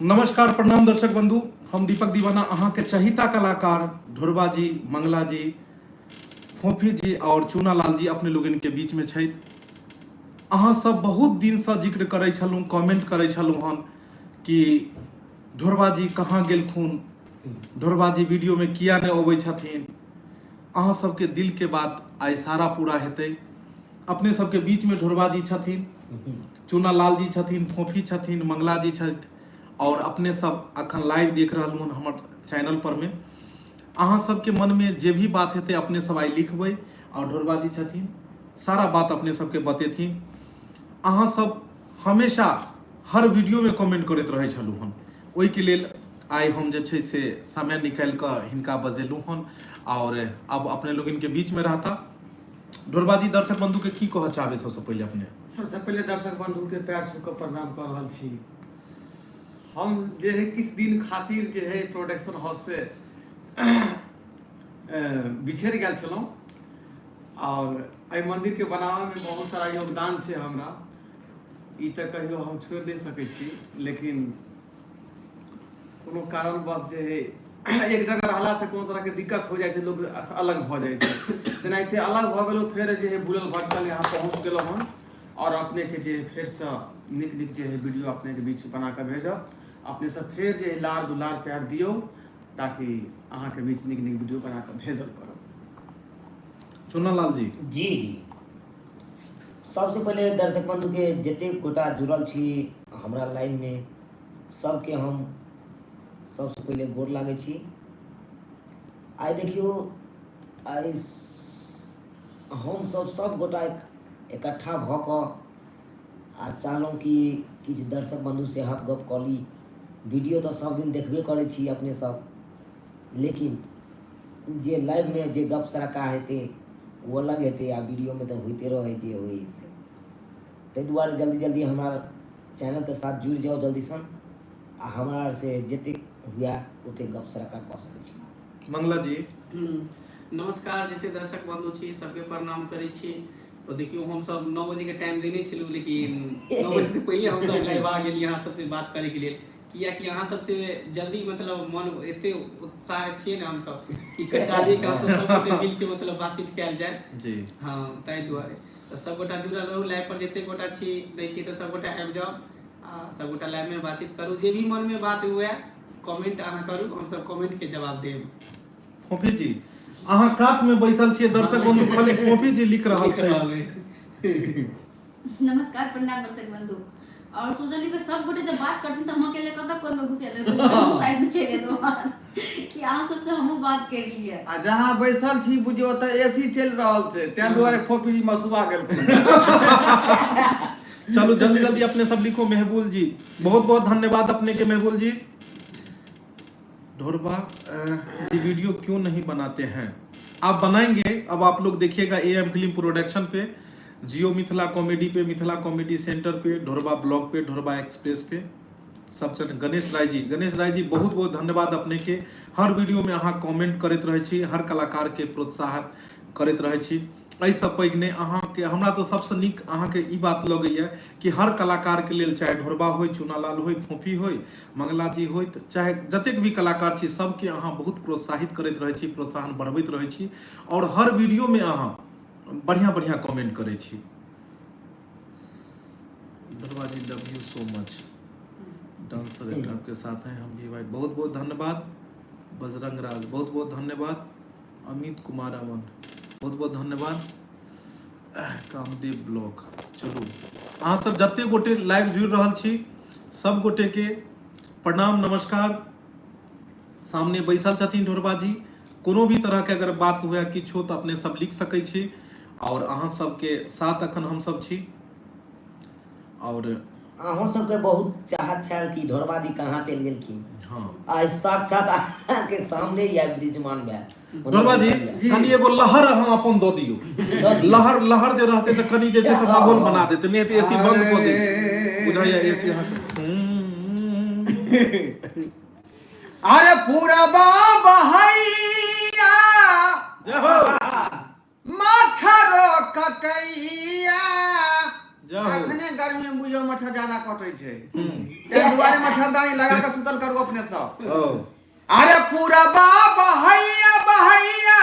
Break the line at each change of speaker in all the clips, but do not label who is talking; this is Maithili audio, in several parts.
नमस्कार प्रणाम दर्शक बंधु, हम दीपक दीवाना अहाँ के चहिता कलाकार ढोरबा जी, मंगला जी, फोफी जी और चूनालाल जी अपने लोगन के बीच में छथि। अहाँ सब बहुत दिन से जिक्र करै छलहुँ, कमेंट करै छलहुँ हन कि ढोरबा जी कहाँ गेलखुन, ढोरबा जी वीडियो में किया नहि अबै छथिन। अहाँ सबके दिल के बात आइ सारा पूरा हेतै। अपने सबके बीच में ढोरबा जी छथिन, चूना लाल जी छथिन, फोफी छथिन, मंगला जी छथि और अपने सब अखन लाइव देख रहल हन हमर चैनल पर में। अहाँ सबके मन में जे भी बात हेतै अपने सब आइ लिखबै और ढोरबा जी छथिन सारा बात अपने सबके बतेथिन। अहाँ सब हमेशा हर वीडियो में कमेंट करैत रहै छलहुँ हन, ओहिके लेल आइ हम जे छै से समय निकालि कऽ हिनका बजेलहुँ हन और अब अपने लोगन के बीच में रहता। ढोरबा जी, दर्शक बंधु के की कहऽ चाहबै सबसँ पहिले अपने?
सबसँ पहिले दर्शक बंधु के पैर छू कऽ प्रणाम कऽ रहल छी। हम जे है किछु दिन खातिर जे है प्रोडक्शन हाउस से बिछड़ि गेल छलहुँ और एहि मंदिर के बनाबऽ में बहुत सारा योगदान छै हमरा, ई तऽ कहियो हम छोड़ि नहि सकै छी। लेकिन कोनो कारणवश जे है एक जगह रहलासँ कोनो तरहके दिक्कत हो जाइ छै, लोक अलग भऽ जाइ छै। तेनाहिते अलग भऽ गेलहुँ, फेर जे है भूलल भटकल यहाँ पहुँच गेलहुँ हन और अपनेके जे है फेरसँ नीक नीक जे है वीडियो अपनेके बीच बना कऽ भेजब। अपने सब फेर जे है लाड़ दुलार प्यार दियौ ताकि अहाँके बीच नीक नीक वीडियो बना कऽ भेजल करब।
चुनालाल जी।
जी जी, सबसे पहिले दर्शक बंधु के जतेक गोटा जुड़ल छी हमरा लाइव में सबके हम सबसे पहिले गोर लागै छी। आइ देखियौ, आइ हम सब सब गोटा इकट्ठा भऽ कऽ आ चाहलहुँ कि किछु दर्शक बंधु से हप गप कऽ ली। वीडियो तऽ सब दिन देखबे करै छी अपने सब, लेकिन जे लाइवमे जे गप सड़का हेतै ओ अलग हेतै आ वीडियोमे तऽ होइते रहै जे होइ से। ताहि दुआरे जल्दी जल्दी हमरा चैनलके साथ जुड़ि जाउ जल्दीसँ आ हमरा से जतेक हुए ओतेक गप सड़का कऽ सकै छी।
मंगला जी।
नमस्कार, जते दर्शक बंधु छी सबके प्रणाम करै छी। तो देखियौ, हम सब 9 बजे के टाइम देने छलहुँ, लेकिन 9 बजे से पहिले हम सब लाइव आ गेलियै अहाँ सबसे बात करे के लेल, कियाकि अहाँ सबसे जल्दी मतलब मन एते उत्साह छियै ने हम सब कि कचारी के हम सब सब गोटे मिल के मतलब बातचीत कयल जाय।
जी
हाँ, ताहि दुआरे तऽ सब गोटा जुड़ल रहू लाइव पर। जते गोटा छी नहि छी तऽ सब गोटा आबि जाउ आ सब गोटा लाइव में बातचीत करू। जे भी मन में बात हुए कमेंट अहाँ करू, हम सब कमेंट के जवाब देब।
फोफी जी, अहाँ कात में बैसल छियै, दर्शक बंधु खाली फोफी जी लिख रहल
लिख
छै।
रहल अइ।
नमस्कार प्रणाम दर्शक बंधु। और सोचली कि सब गोटे जब बात करथिन तऽ हम अकेले कतऽ कोन में घुसेल साइड में चलि एलहुँ कि अहाँ सबसे हमहूँ बात कर लियै।
आ जहाँ बैसल छी बुझियौ ओतऽ एसी चलि रहल छै, ताहि दुआरे फोफी जी मसुआ गेलखिन।
चलू जल्दी जल्दी अपने सब लिखो। मेहबूल जी, बहुत बहुत धन्यवाद अपने के। मेहबूल जी, ढोरबा जी वीडियो क्यों नहीं बनाते हैं? आप बनाएंगे, अब आप लोग देखिएगा ए एम फिल्म प्रोडक्शन पे, जियो मिथिला कॉमेडी पे, मिथिला कॉमेडी सेंटर पे, ढोरबा ब्लॉग पे, ढोरबा एक्सप्रेस पे सब चैनल। गणेश राय जी, गणेश राय जी बहुत बहुत धन्यवाद अपने के। हर वीडियो में अहाँ कमेंट करैत रहै छी, हर कलाकार के प्रोत्साहन करैत रहै छी। एहिसँ पैघ नहि अहाँके, हमरा तऽ सबसँ नीक अहाँके ई बात लगैया कि हर कलाकार के लेल, चाहे ढोरबा होय, चूनालाल होय, फोफी होय, मंगला जी होय, चाहे जतेक भी कलाकार छी, सबके अहाँ बहुत प्रोत्साहित करैत रहै छी, प्रोत्साहन बढ़बैत रहै छी और हर वीडियो में अहाँ बढ़िया बढ़िया कमेंट करै छी। Dhorba ji love you so much, dancer actor आपके साथ हैं हम भी भाई, बहुत बहुत धन्यवाद। बजरंग राज बहुत बहुत धन्यवाद। अमित कुमार अमन बहुत बहुत धन्यवाद। कामदेव ब्लॉग। चलू अहाँ सब जते गोटे लाइव जुड़ि रहल छी सब गोटे के प्रणाम नमस्कार। सामने बैसल छथिन ढोरबा जी, कोनो भी तरह के अगर बात हुए किछु तऽ अपने सब लिख सकै छी और अहाँ सबके साथ अखन हम सब छी। और
अहूँ सबके बहुत चाहत छल कि ढोरबा जी कहाँ चलि गेलखिन।
हाँ,
आइ साक्षात अहाँके सामने ही आबि विराजमान भेल।
ढोरबा जी, कनि एगो लहर अहाँ अपन दऽ दियौ।
दऽ दियौ।
लहर लहर जे रहतै तऽ कनि जे छै से माहौल बना देतै, नहि तऽ एसी बंद कऽ दै छै बुझाइया एसी अहाँके।
अरे पूरा बहैया
जय हो
माछरो ककैया।
जाओ।
अखने गर्मी में बुझो मच्छर ज्यादा कटै छै, ताहि दुआरे मच्छरदानी लगा के सुतल करू अपने सब।
ओ।
अरे पूरा बहैया बहैया,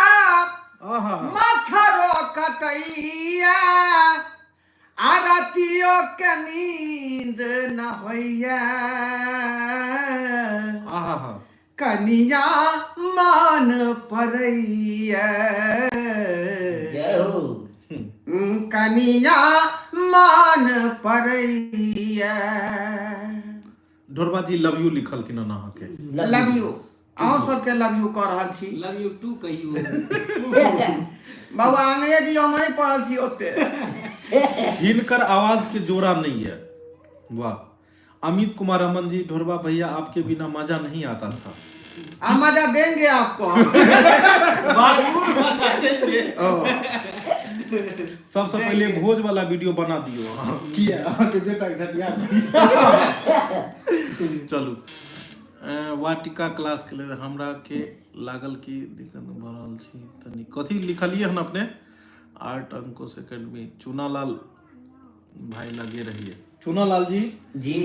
आहा।
मच्छरो कटैया, आ रातियो के नींद न होइया।
आहा हा।
कनिया मान परैया।
जय हो।
कनिया मान परैया।
ढोरबा जी, लव you लिखलखिन हन अहाँके।
लव यू, अहूँ सबके लव यू कऽ रहल छी।
लव यू टू कहियो।
बाबा, अंग्रेजी हम नहि पढ़ल छी ओते।
हिनकर आवाज के जोड़ा नहीं है, वाह। अमित कुमार अमन जी, ढोरबा भैया, आपके बिना मजा नहीं आता था।
आ मजा देंगे आपको हम।
भरपूर मजा देंगे।
सबसे पहले भोज वाला वीडियो बना दियो। अहाँ किया अहाँके बेटा के झटिया। चलू, वाटिका क्लास के लेल हमरा के लागल कि दिक्कत भऽ रहल छी तनी। कथी लिखलियै हन अपने? आर्ट अंकुश एकेडमी। चूनालाल भाई, लगे रहिए। चूनालाल जी।
जी।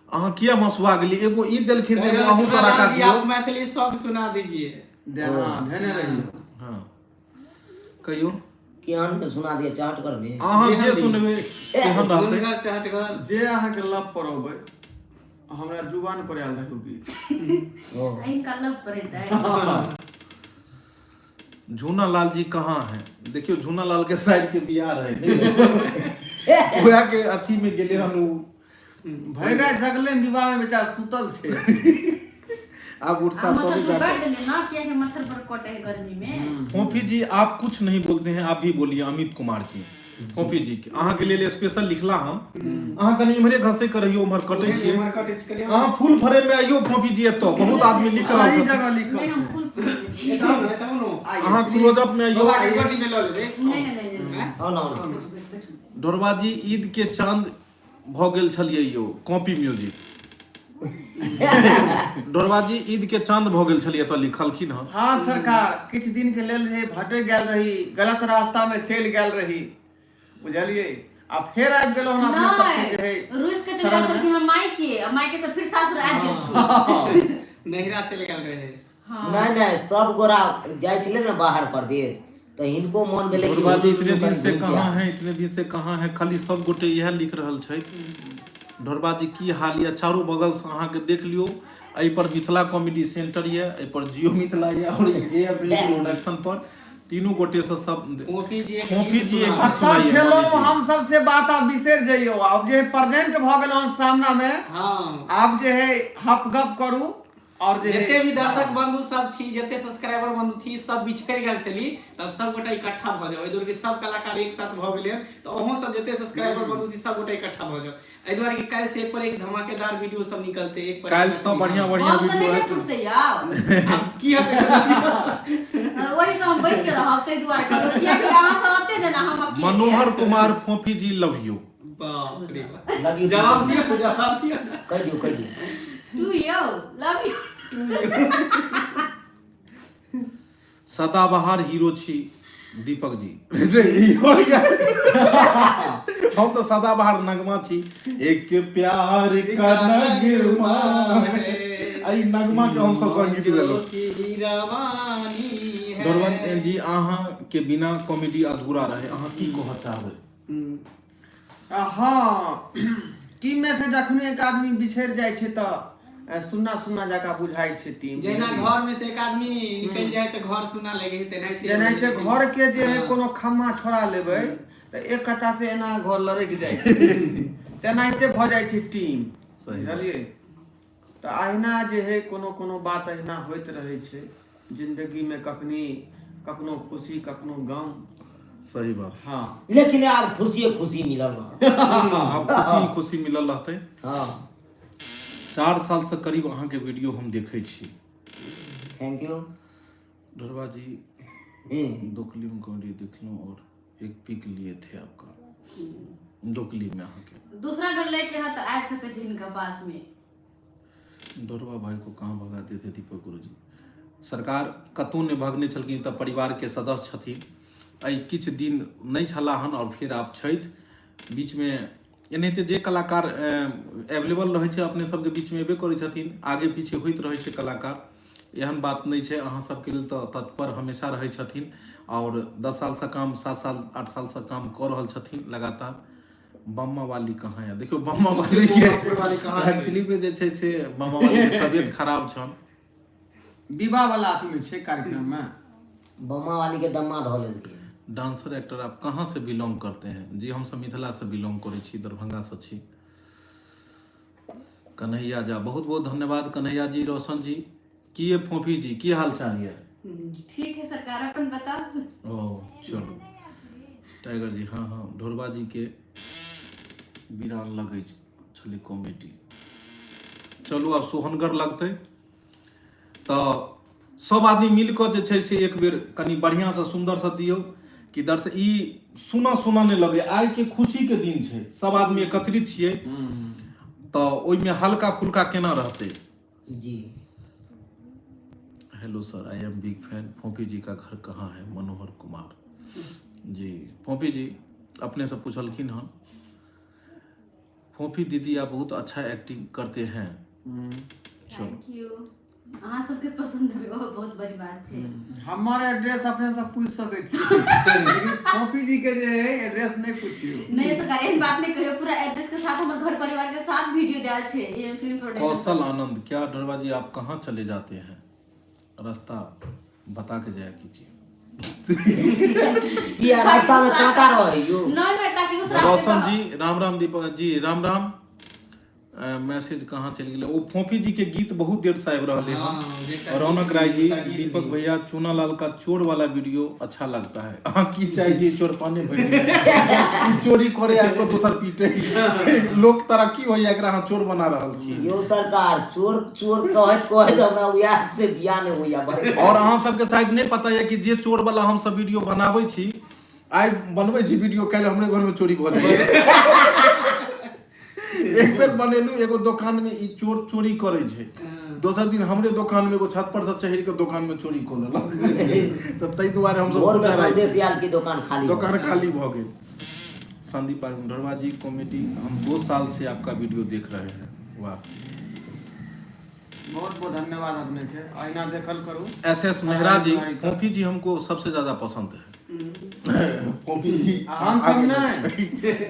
अहाँ किया मसुआ गेलियै? एगो ई देलखिन तऽ एगो अहूँ तड़ाका
जी,
दियौ।
आप मैथिली सॉन्ग सुना दीजिए।
हाँ, धेने रहिए।
हाँ, कहियौ।
केहन में सुना दिया चाट कर में?
अहाँ जे सुनबै तेहन रहतै।
गुनगर चहटगर।
जे अहाँके लव पर अबै, हमरा जुबान पर आयल रहू गीत।
ओ।
हिनका लव पड़ैत है।
झूना लाल जी कहाँ हैं? देखियौ, झूना लाल के साइड के बियाह रहे ने, वएह के अथी में गेले हन उ।
भरि राति जगले, विवाह में बेचारा सुतल छै।
आब
आ
उठता
मच्छर
तभी
पर
जाके।
बैठ देने ना, किया कि मच्छर पर कटे है गर्मी में।
फोफी जी, आप कुछ नहीं बोलते हैं, आप भी बोलिए। अमित कुमार जी, फोफी जी के अहाँ के लेल स्पेशल लिखला हम। अहाँ कनि इम्हरे घसे के रहियो, उम्हर कटै छियै।
उम्हर कटै छी कनि।
अहाँ फुल फ्रेम में आइयो फोफी जी, एतऽ बहुत आदमी लिख रहल
सही
छथिन।
जगह लिखल
नहीं, हम
छै।
फुल फुल में छी।
एतऽ आउ ने, एतऽ आउ ने।
आइए,
अहाँ
please।
Close up में आइयो।
बाबा के गोदी में लऽ लेबै।
नहीं नहीं नहीं नहीं।
आओ ना, आओ ना।
बैठू, बैठू, बैठू।
ढोरबा जी, ईद के चांद भऽ गेल छलियै यौ। Copy music. ढोरबा जी, ईद के चांद भऽ गेल छलियै, एतऽ लिखलखिन हन।
हाँ सरकार, किछु दिन के लेल जे भटक गेल रही, गलत रास्ता में चलि गेल रही, बुझलियै? आ फेर आबि गेलहुँ हम अपने सबके जे है
नहीं, रुस के चलि
शरण
गेल छलखिन हम मायके, आ मायके से फिर सासुर आबि गेलखिन।
नैहरा चलि गेल रहे।
नहि नहि, सब गोरा जाइ छलै ने बाहर परदेश, तऽ हिनको मन भेलै कि
ढोरबा जी, इतने दिन से
घुमि के
कहाँ
आउ।
है, इतने दिन से कहाँ है, खाली सब गोटे इएह लिख रहल छै। ढोरबा जी, की हाल यऽ? चारू बगल से अहाँके देख लियौ। एहि पर मिथिला कॉमेडी सेंटर यऽ, एहि पर जियो मिथिला यऽ और ए प्रोडक्शन पर तीनू गोटे से सब।
फोफी जी, एक
फोफी
गीत
जी, एक
सुनाउ।
गीत
कतऽ
सुनाइए,
छलहुँ
मामी जी।
हम सबसे बात आब बिसरि जइयौ। आब जे प्रेजेंट भऽ गेलहुँ हन सामना मे, आब जे है हप गप करू और जे
जते
है
भी दर्शक बंधु सब छी, जते सब्सक्राइबर बंधु छी, सब बिछड़ गेल छली, तब सब गोटा इकट्ठा भऽ जाओ। एहि दुआरे कि सब कलाकार एक साथ भऽ गेलै हन, तऽ अहूँ सब जते सब्सक्राइबर बंधु छी, सब गोटा इकट्ठा भऽ जाओ। एहि दुआरे कि काल्हि से एक पर एक धमाकेदार वीडियो सब निकलते, एक पर एक।
काल्हि सब बढ़िया बढ़िया
हम तऽ
वीडियो
नहि ने
आयत।
छुटतै आब।
आब की हेतै से?
ओहि से हम बचि के रहब, ताहि दुआरे कहलहुँ, कियाकि अहाँ सब एते जेना हम अकेले।
मनोहर कुमार, फोफी जी, लव you.
बाप रे बाप।
Love you.
जवाब दियौ, जवाब दियौ।
कहि दियौ, कहि दियौ।
टू यौ, लव यू।
सदाबहार हीरो छी दीपक जी। हीरो हम तऽ सदाबहार नगमा छी। एक प्यार का नगमा है। एहि नगमा के हम सब संगीत देलहुँ।
की रवानी है।
ढोरबा जी, अहाँ के बिना कॉमेडी अधूरा रहे, अहाँ की कहऽ चाहबै?
हँ, टीम में से जखने एक आदमी बिछड़ि जाइ छै तऽ सुन्ना सुन्ना जकाँ बुझाइ छै टीम।
जहिना घर में से एक आदमी निकलि जाय तऽ घर सुना लगे, तेनाहिते।
जेनाहिते घर के जे है कोनो खम्मा छोड़ा लेबै तऽ एक कता से एना घर लड़कि जाइ छै, तेनाहिते भऽ जाइ छै टीम।
सही बात।
बुझलियै? तऽ अहिना जे है कोनो कोनो बात अहिना होइत रहै छै जिंदगी में, कखनी कखनो खुशी, कखनो गम।
सही बात।
हाँ।
लेकिन आब खुशिये खुशी मिलल ना।
आब खुशी खुशी मिलल रहतै। 4 साल से करीब अहाँके वीडियो हम देखै छी।
Thank you.
Dhorba जी, दोकली में कॉमेडी देखलहुँ और एक पिक लिए थे आपका दोकली में अहाँके।
दूसरा घर लेके है तऽ आबि सकै छै हिनका पास में।
ढोरबा भाई को कहाँ भगा देते दीपक गुरुजी? सरकार, कतहु नहि भगने छलखिन, तऽ परिवारके सदस्य छथिन। एहि किछु दिन नहि छलाह हन और फेर आब छथि। बीचमे एनाहिते जे कलाकार एवेलेबल रहै छै अपने सबके बीचमे एबे करै छथिन, आगे पीछे होइत रहै छै कलाकार, एहन बात नहि छै। अहाँ सबके लेल तऽ तत्पर हमेशा रहै छथिन आओर 10 सालसँ काम, 7 साल 8 सालसँ काम कऽ रहल छथिन लगातार। बम्मा वाली कहाँ है? देखियौ बम्मा वाली के
वाली कहाँ छै?
एक्चुअली में जे छै से बम्मा वाली के तबियत खराब छन।
विवाह वाला अथी में छै कार्यक्रम में।
बम्मा वाली के दम्मा धऽ लेलकै।
डांसर एक्टर आप कहाँ से बिलोंग करते हैं? जी हम सब मिथिला से बिलोंग करै छी, दरभंगा से छी। कन्हैया झा बहुत बहुत धन्यवाद कन्हैया जी। रोशन जी की ये फोफी जी की हाल चाल ये?
ठीक है सरकार, अपन बताओ।
ओ चलो टाइगर जी, हाँ हाँ ढोरबा जी के बिरान लगै छलै कॉमेडी। चलू आब सोहनगर लगतै तऽ सब आदमी मिल कऽ जे छै से एक बेर कनि बढ़िआँसँ सुन्दरसँ दियौ कि दर्श ई सुना सुना नहि लगै। आइ के खुशी के दिन छै, सब आदमी एकत्रित छियै तऽ ओहिमे हल्का फुल्का केना रहतै।
जी
hello sir, I am big fan. Phophi ji का घर कहाँ है? मनोहर कुमार जी। फोफी जी अपने से पूछलखिन हन। फोफी दीदी आप बहुत अच्छा एक्टिंग करते हैं। चलो
thank you, अहाँ सबके पसंद है वो बहुत बड़ी बात छै।
हमर एड्रेस अपने सब पूछि सकै छी, लेकिन कॉपी जी के जे है एड्रेस नहि पुछियौ।
नहीं सरकार, एहन बात नहीं कहियो, पूरा एड्रेस के साथ हमर घर परिवार के साथ वीडियो देल छै ये फिल्म प्रोडक्शन।
कौशल आनंद क्या ढोरबा जी आप कहाँ चले जाते हैं? रास्ता बता के जाया कीजिए।
किया रास्ता में कांटा रहे यो?
नहीं नहीं, ताकि उस रास्ते
रोशन
पर-
जी राम राम। दीपक जी राम राम। मैसेज कहाँ चलि गेलै? ओ फोफी जी के गीत बहुत देर से आबि रहलै हन।
हाँ, जेकरा
रौनक राय जी,
गीत
दीपक
भी।
भैया चूना लाल का चोर वाला वीडियो अच्छा लगता है। अहाँ की चाहे छी चोर पाने भरि गेल। ई चोरी करे आबि कऽ दोसर पीटे, लोक तरक्की होइया एकरा अहाँ चोर बना रहल छी।
यो सरकार चोर चोर कहैत कहैत हमरा उएह से बियाह नहि होइया बड़े।
और अहाँ सबके शायद नहि पता यऽ कि जे चोर वाला हम सब वीडियो बनाबै छी, आइ बनबै छी वीडियो, काल्हि हमरे घर में चोरी भऽ जाइए। एक बेर बनेलू एगो दोकान में ई चोर चोरी करै छै, दोसर दिन हमरे दोकान में एगो छत पर से चढ़ि के दोकान में चोरी कऽ लेलक, तऽ ताहि दुआरे हमसब
भोर में
डराइ छी।
संदेश आयल कि दोकान खाली भऽ
दोकान खाली भऽ गेल। संदीप ढोरबा जी कॉमेडी हम 2 साल से आपका वीडियो देख रहे हैं। वाह,
बहुत बहुत धन्यवाद अपने के, अहिना देखल करू।
एस एस मेहरा जी, फोफी जी हमको सबसे ज्यादा पसंद है। फोफी जी
आ हम सब नहि।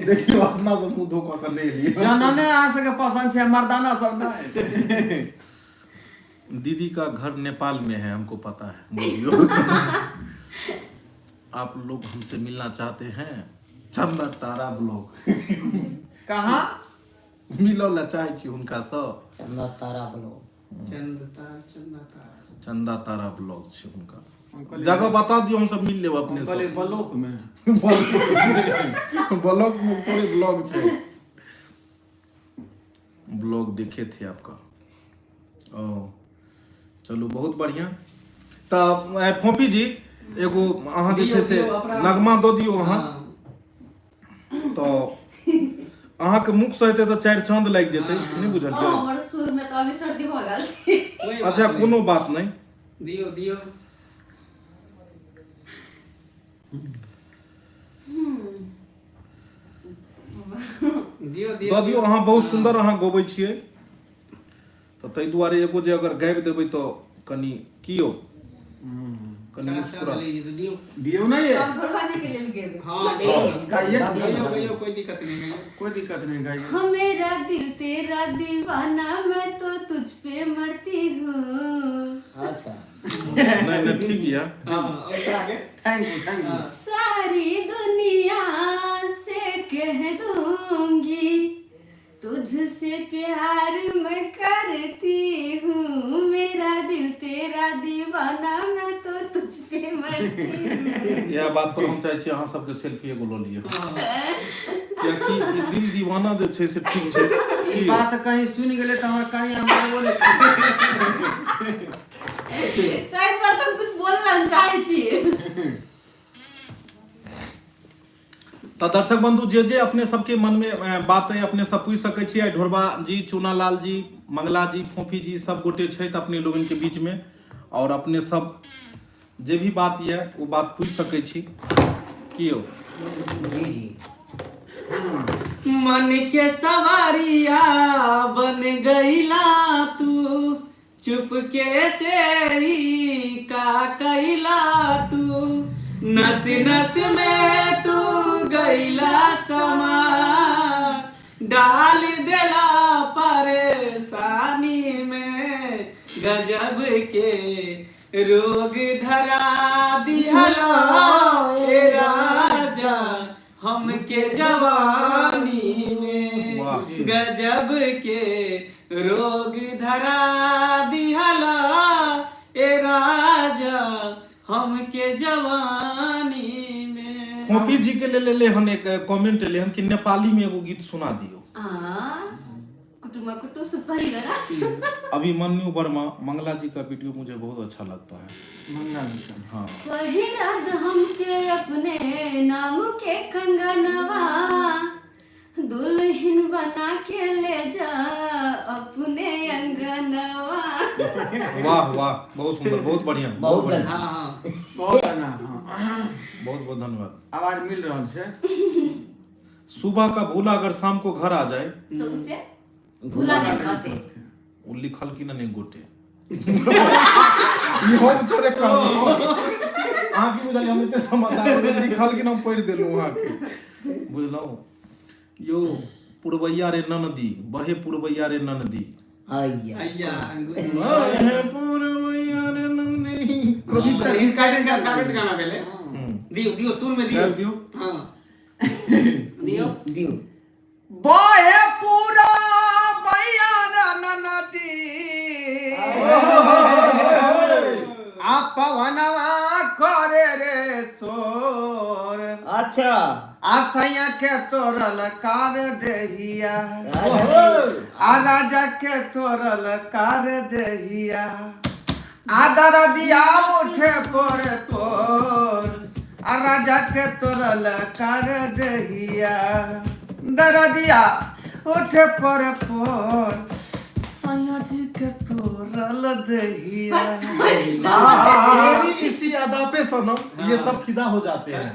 देखियो अपना सब मुंह धो कऽ नहि एलियै।
जनने अहाँ सबके पसंद छै, मर्दाना सब नहि।
दीदी का घर नेपाल में है, हमको पता है। बोलियो आप लोग हमसे मिलना चाहते हैं? चंदा तारा ब्लॉग।
कहाँ
मिलऽ लए चाहै छी हुनका सँ?
चंदा तारा ब्लॉग।
चंदा चंदा तारा,
चंदा तारा ब्लॉग छै हुनका।
हम कहलियै-
जगह बता दियौ, हम सब मिल लेब अपने
हम
सब।
कहलियै ब्लॉक में।
ब्लॉग में थोड़े ब्लॉग छै। ब्लॉग देखे थे आपका। ओ चलू बहुत बढ़िया। तऽ फोफी जी एगो अहाँ जे छै से
दियौ, अपना-
नगमा दऽ दियौ अहाँ।
हाँ।
तऽ अहाँके मुख से हेतै तऽ 4 चांद लागि जेतै, नहि
ओ
बुझलियै?
हमर सुर में तऽ अभी सर्दी भऽ गेल छै।
कोई बात
अच्छा
नहीं।
कोनो बात नहि,
दियौ दियौ। दियौ दियौ
दऽ दियौ। अहाँ बहुत सुन्दर अहाँ गबै छियै, तऽ ताहि दुआरे एगो जे अगर गाबि देबै तऽ कनि की यौ कनि
4 चांद
मुस्कुरा
लागि जेतै। दियौ
दियौ ने ये।
हम घरवा जी के लेल गेबै।
हाँ
गाइए।
गइयो गइयो, कोई दिक्कत नहीं, गइयो।
कोई दिक्कत नहीं, गाइए।
हाँ मेरा दिल तेरा दीवाना, मैं तो तुझ पे मरती हूँ।
अच्छा
नहि नहि, ठीक यऽ।
हाँ, और आगे।
Thank you, thank you.
सारी दुनिया से कह दूंगी तुझसे प्यार मैं करती हूँ, मेरा दिल तेरा दीवाना, मैं तो तुझ पे मरती हूँ।
इएह बात पर हम चाहै छी अहाँ सबके सेल्फी एगो लऽ लिअ, कियाकि ई दिल दीवाना जे छै से ठीक छै।
ई बात कहीं सुनि गेलै तऽ हमर कनिया मारबो नहि करतै।
ताहि पर तऽ हम कुछ बोलना चाहै छी।
तऽ दर्शक बंधु, जे जे अपने सबके मन में बात अइ अपने सब पूछि सकै छी। आइ ढोरबा जी, चूनालाल जी, मंगला जी, फोफी जी सब गोटे छथि अपने लोगन के बीच में, और अपने सब जे भी बात यऽ ओ बात पूछि सकै छी। की यौ?
जी जी।
मन के सवारिया बन गईला तू, चुपके से ई का कैला तू, नस नस में तू गईला समा, डाल देला परेशानी में, गजब के रोग धरा दिहला ए राजा हमके जवानी में,
वाह।
गजब के रोग धरा दिहला ए राजा हमके जवानी में।
फोफी जी के ले ले हन एक कमेंट ले हन कि नेपाली में एगो गीत सुना दियो।
हाँ, कुटुमा कुटु सुपारी गरा।
अभिमन्यु वर्मा, मंगला जी का वीडियो मुझे बहुत अच्छा लगता है।
मंगला जी का।
हाँ।
पहिराद हमके अपने नाम के कंगनवा, दुल्हन बना के ले जा अपने अंगनवा।
वाह वाह, बहुत सुंदर, बहुत बढ़िया, बहुत
बहुत
बढ़िया।
हाँ हाँ,
बहुत बढ़िया, हाँ।
बहुत बहुत धन्यवाद।
आवाज मिल रहल छै।
सुबह का भूला अगर शाम को घर आ जाए
तो उसे भूला नहीं कहते।
वो लिखल कि नहीं गोटे ई हम थोड़े कहलहुँ। अहाँ की बुझलियै, हम एते समाचार लिखल कि हम पढ़ि देलहुँ अहाँके, बुझलहुँ यौ। पुरबैया रे ननदी, बहे पुरबैया रे ननदी।
अय्या।
अय्या।
बहे पुरबैया रे ननदी। कथी
ई तऽ हिनका फेवरेट गाना भेलै। दियौ दियौ, सुर में दियौ।
गाबि दियौ।
हाँ, दियौ।
दियौ।
बहे पूरा बैया रे नदी, आ पवनवा करे रे शोर।
अच्छा।
आ सैया के तोरल कार देहिया, आ राजा के तोरल कार देहिया, आ दरदिया उठे पोरे तोर, आ राजा के तोरल कार देहिया, दरदिया उठे पोरे पोर, सैया जी के तोरल देहिया।
तेरी इसी अदा पे सनम ये सब फिदा हो जाते हैं।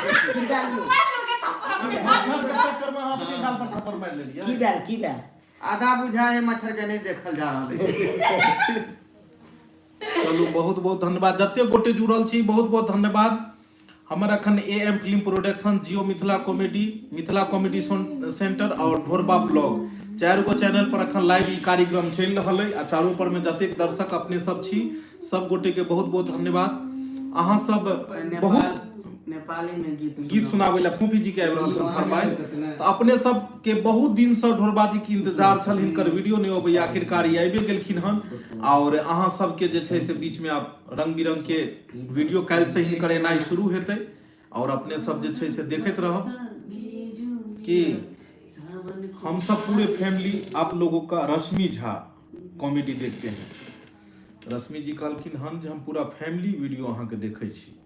मार लोगे थप्पड़ अपने गाल
मच्छर के चक्कर में हम अपने गाल पर थप्पड़ मार लेलियै।
की भेल, की भेल?
आधा बुझाए है मच्छर के नहीं देखल जा रहल है।
चलू, बहुत बहुत धन्यवाद जते गोटे जुड़ल छी, बहुत बहुत धन्यवाद। हमर अखन A M film production, Jio Mithila comedy, Mithila comedy centre और ढोरबा ब्लॉग, चारि गो चैनल पर अखन लाइव ई कार्यक्रम चलि रहल अइ आ चारू पर में जतेक दर्शक अपने सब छी, सब गोटे के बहुत बहुत धन्यवाद। अहाँ सब बहुत
नेपाल नेपाली में गीत
गीत सुनाबै लए फूफी जी के आबि रहल छनि फरमाइश। तऽ अपने सबके बहुत दिन से ढोरबा जी के इंतजार छल, हिनकर वीडियो नहि अबैया, आखिरकार ई आबिए गेलखिन हन। और अहाँ सबके जे छै से बीच में आब रंग बिरंग के वीडियो काल्हि से हिनकर एनाइ शुरू हेतै और अपने सब जे छै से देखैत रहब कि हम सब पूरे फैमिली आप लोगों का रश्मि झा कॉमेडी देखते हैं। रश्मि जी कहलखिन हन जे हम पूरा फैमिली वीडियो अहाँके देखै छी।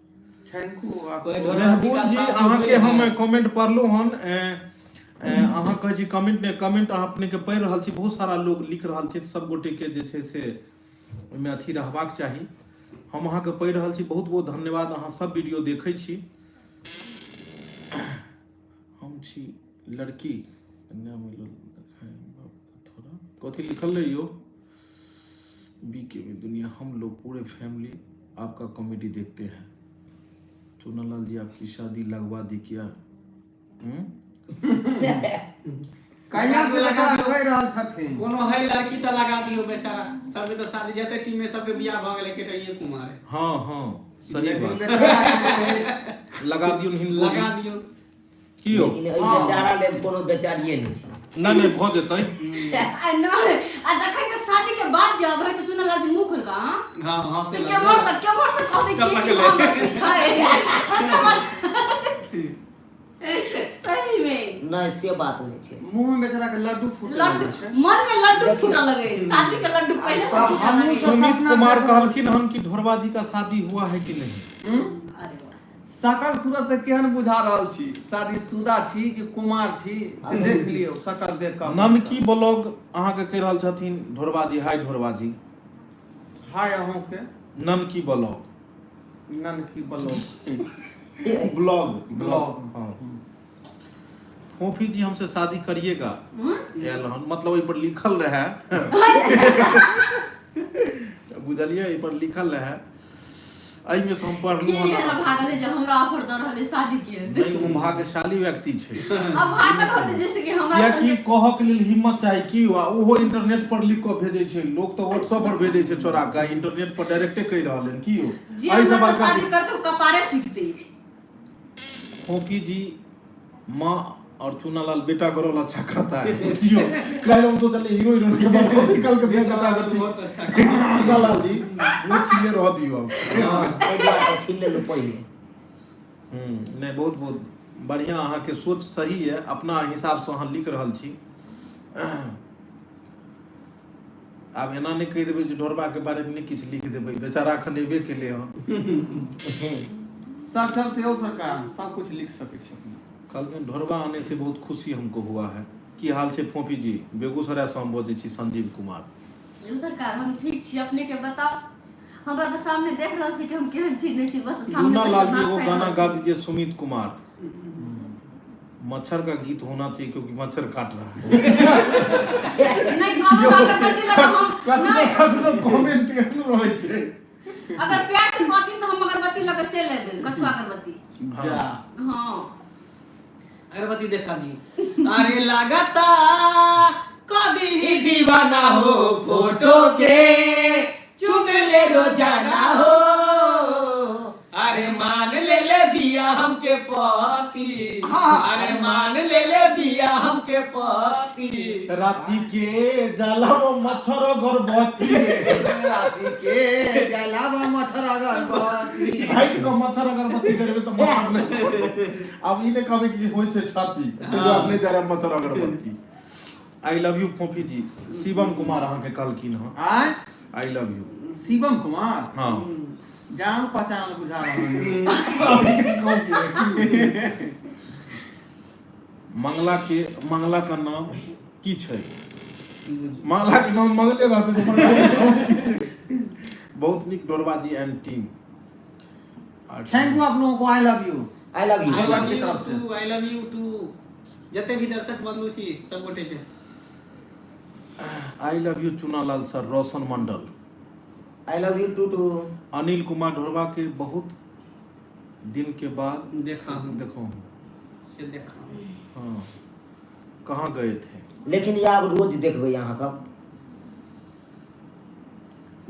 Thank you.
कोई ढोरबा जी
मेहबूब
का
जी,
साथ
अहाँके
जुड़ल
हम
है।
कमेंट पढ़लहुँ हन। ए, ए, अहाँ कहै छी कमेंट ने कमेंट अहाँ अपने के पढ़ि रहल छी, बहुत सारा लोग लिख रहल छै, सब गोटे के जे छै से ओहिमे अथी रहबाक चाही। हम अहाँके पढ़ि रहल छी, बहुत बहुत धन्यवाद, अहाँ सब वीडियो देखै छी। हम छी लड़की, कन्या मिलल देखाय बाप के थोड़ा कथी लिखल रही हो। बी के में दुनिया, हम लोग पूरे फैमिली आपका कॉमेडी देखते हैं। चुनालाल जी, आपकी शादी लगवा दी क्या? हम्म?
कहिया से लगा कहि रहल छथिन।
कोनो है लड़की तऽ लगा दियौ। बेचारा सबके तऽ शादी, जते टीम में सबके बियाह भऽ गेलै, एकेटा ये कुमार है।
हाँ, सही बात।
बेचारा
लगा दियौ हिनको।
लगा दियौ।
की यौ?
लेकिन एहि बेचारा लेल कोनो बेचारिये नहि छै।
नहि नहि, भऽ जेतै।
आ नहि, आ जखन के शादी के बाद जब है तऽ चुनालाल जी मुंह खोल कऽ, हाँ?
हाँ,
से
से
केम्हर से कहतै कि की हम लड़की छै सही में।
नहि, से बात नहि छै।
मुंह में बेचारा के लड्डू फूटे
लड्डू
लगै छै।
मन में लड्डू फूटऽ लगे, शादी के लड्डू पहले से फूटऽ
हमहूँ
लगे।
सब
सुमित
सपना
कुमार
देखल।
कहलखिन हन कि ढोरबा जी का शादी हुआ है कि नहीं?
अरे वाह।
सकल सूरत से केहन बुझा रहल छी, शादीशुदा छी कि कुमार छी, से देख लियौ सकल देख कऽ।
ननकी ब्लॉग अहाँके कहि रहल छथिन ढोरबा जी, हाय ढोरबा जी।
हाय अहूँके।
ननकी ब्लॉग।
ननकी ब्लॉग।
ब्लॉग।
ब्लॉग।
हाँ। फोफी जी हमसे शादी करिएगा आयल हन, मतलब ओहि पर लिखल रहे, बुझलियै, एहि पर लिखल रहे, एहिमे से हम
के
पढ़लहुँ हन।
एहन भागल है जे हमरा ऑफर दऽ रहल है शादी के?
नहि, ओ भाग्यशाली व्यक्ति छै।
अब भागल होते जैसे कि हमरा
कियाकि
संगे
कहऽ के लेल हिम्मत चाही की, आ ओहो इंटरनेट पर लिख कऽ भेजै छै। लोक तऽ व्हाट्सएप पर भेजै छै चोरा कऽ, इंटरनेट पर डायरेक्टे कहि रहल हन की यौ।
जे
एहिसँ
हमरा से
बड़का
शादी करते ओ कपारे पीटते।
फोफी जी माँ और चूनालाल बेटा का रोल अच्छा करता है। बुझियो, कल हम सोचले हीरो हीरोइन के बात होती, कल के बेटा बेटी
बहुत अच्छा।
चूनालाल जी वो छिले रह दियो अब।
एहि दुआरे छीन लेलहुँ पहिले।
नहीं, बहुत बहुत बढ़िया, अहाँके सोच सही है, अपना हिसाबसँ अहाँ लिख रहल छी। आब एना नहि कहि देबै जे ढोरबाके बारेमे नहि किछु लिख देबै, बेचारा एखन एबे केलै हन।
सब चलते हो सरकार, सब कुछ लिख सकै छी अपने।
कहलखिन ढोरबा आने से बहुत खुशी हमको हुआ है। की हाल छै फोफी जी? बेगूसरायसँ हम बजै छी, संजीव कुमार।
यौ सरकार, हम ठीक छी, अपने के बताउ। हमरा तऽ सामने देख रहल छी कि हम केहन छी नहि छी, बस सामने
चूना लाल जी
नाक
एगो
फाड़ि
गाना
रहल
गा
छी।
दीजिए। सुमित कुमार, मच्छर का गीत होना चाहिए क्योंकि मच्छर काट रहा है।
नहि कहू तऽ अगरबत्ती लगा हम नहि
कमेंट एहन रहै छै।
अगर प्यार से कहथिन तऽ हम अगरबत्ती लगा चलि एबै, कछुआ अगरबत्ती।
जा।
हाँ।
अगरबत्ती देखा दी। अरे लगाता कदी ही दीवाना हो, फोटो के चुन ले रोजाना हो, अरे मान ले ले बिया हमके पति, अरे मान ले ले बिया हमके पति।
राति के जलाव मच्छर अगरबत्ती।
राति के जलावा मच्छर अगरबत्ती।
राति के मच्छर अगरबत्ती जरेबै तऽ मच्छर नहि। आब ई नहि कहबै कि होइ छै छाती, ताहि दुआरे नहि जरायब मच्छर अगरबत्ती। I love you फोफी जी, शिवम कुमार अहाँके कहलखिन हँ।
आय?
I love you.
Shivam Kumar?
हँ।
जान पहचान बुझा रहल है।
मंगला के, मंगला का नाम की छै? मंगला के नाम मंगले रहते तऽ मंगला के नाम की छै? बहुत नीक डोरबा जी एंड टीम।
Thank you आप लोगों को, I love you.
I love you.
I love
के
you
तरफ से।
To, I love you too. जते भी दर्शक बंधु छी सब गोटे के।
I love you Chunalal sir, Roshan Mandal.
I love you too too.
Anil Kumar, Dhorba के बहुत दिन के बाद
देखा हूँ।
देखो हूँ।
से देखा हूँ।
हाँ, कहाँ गए थे?
लेकिन ये आब रोज देखबै अहाँ सब।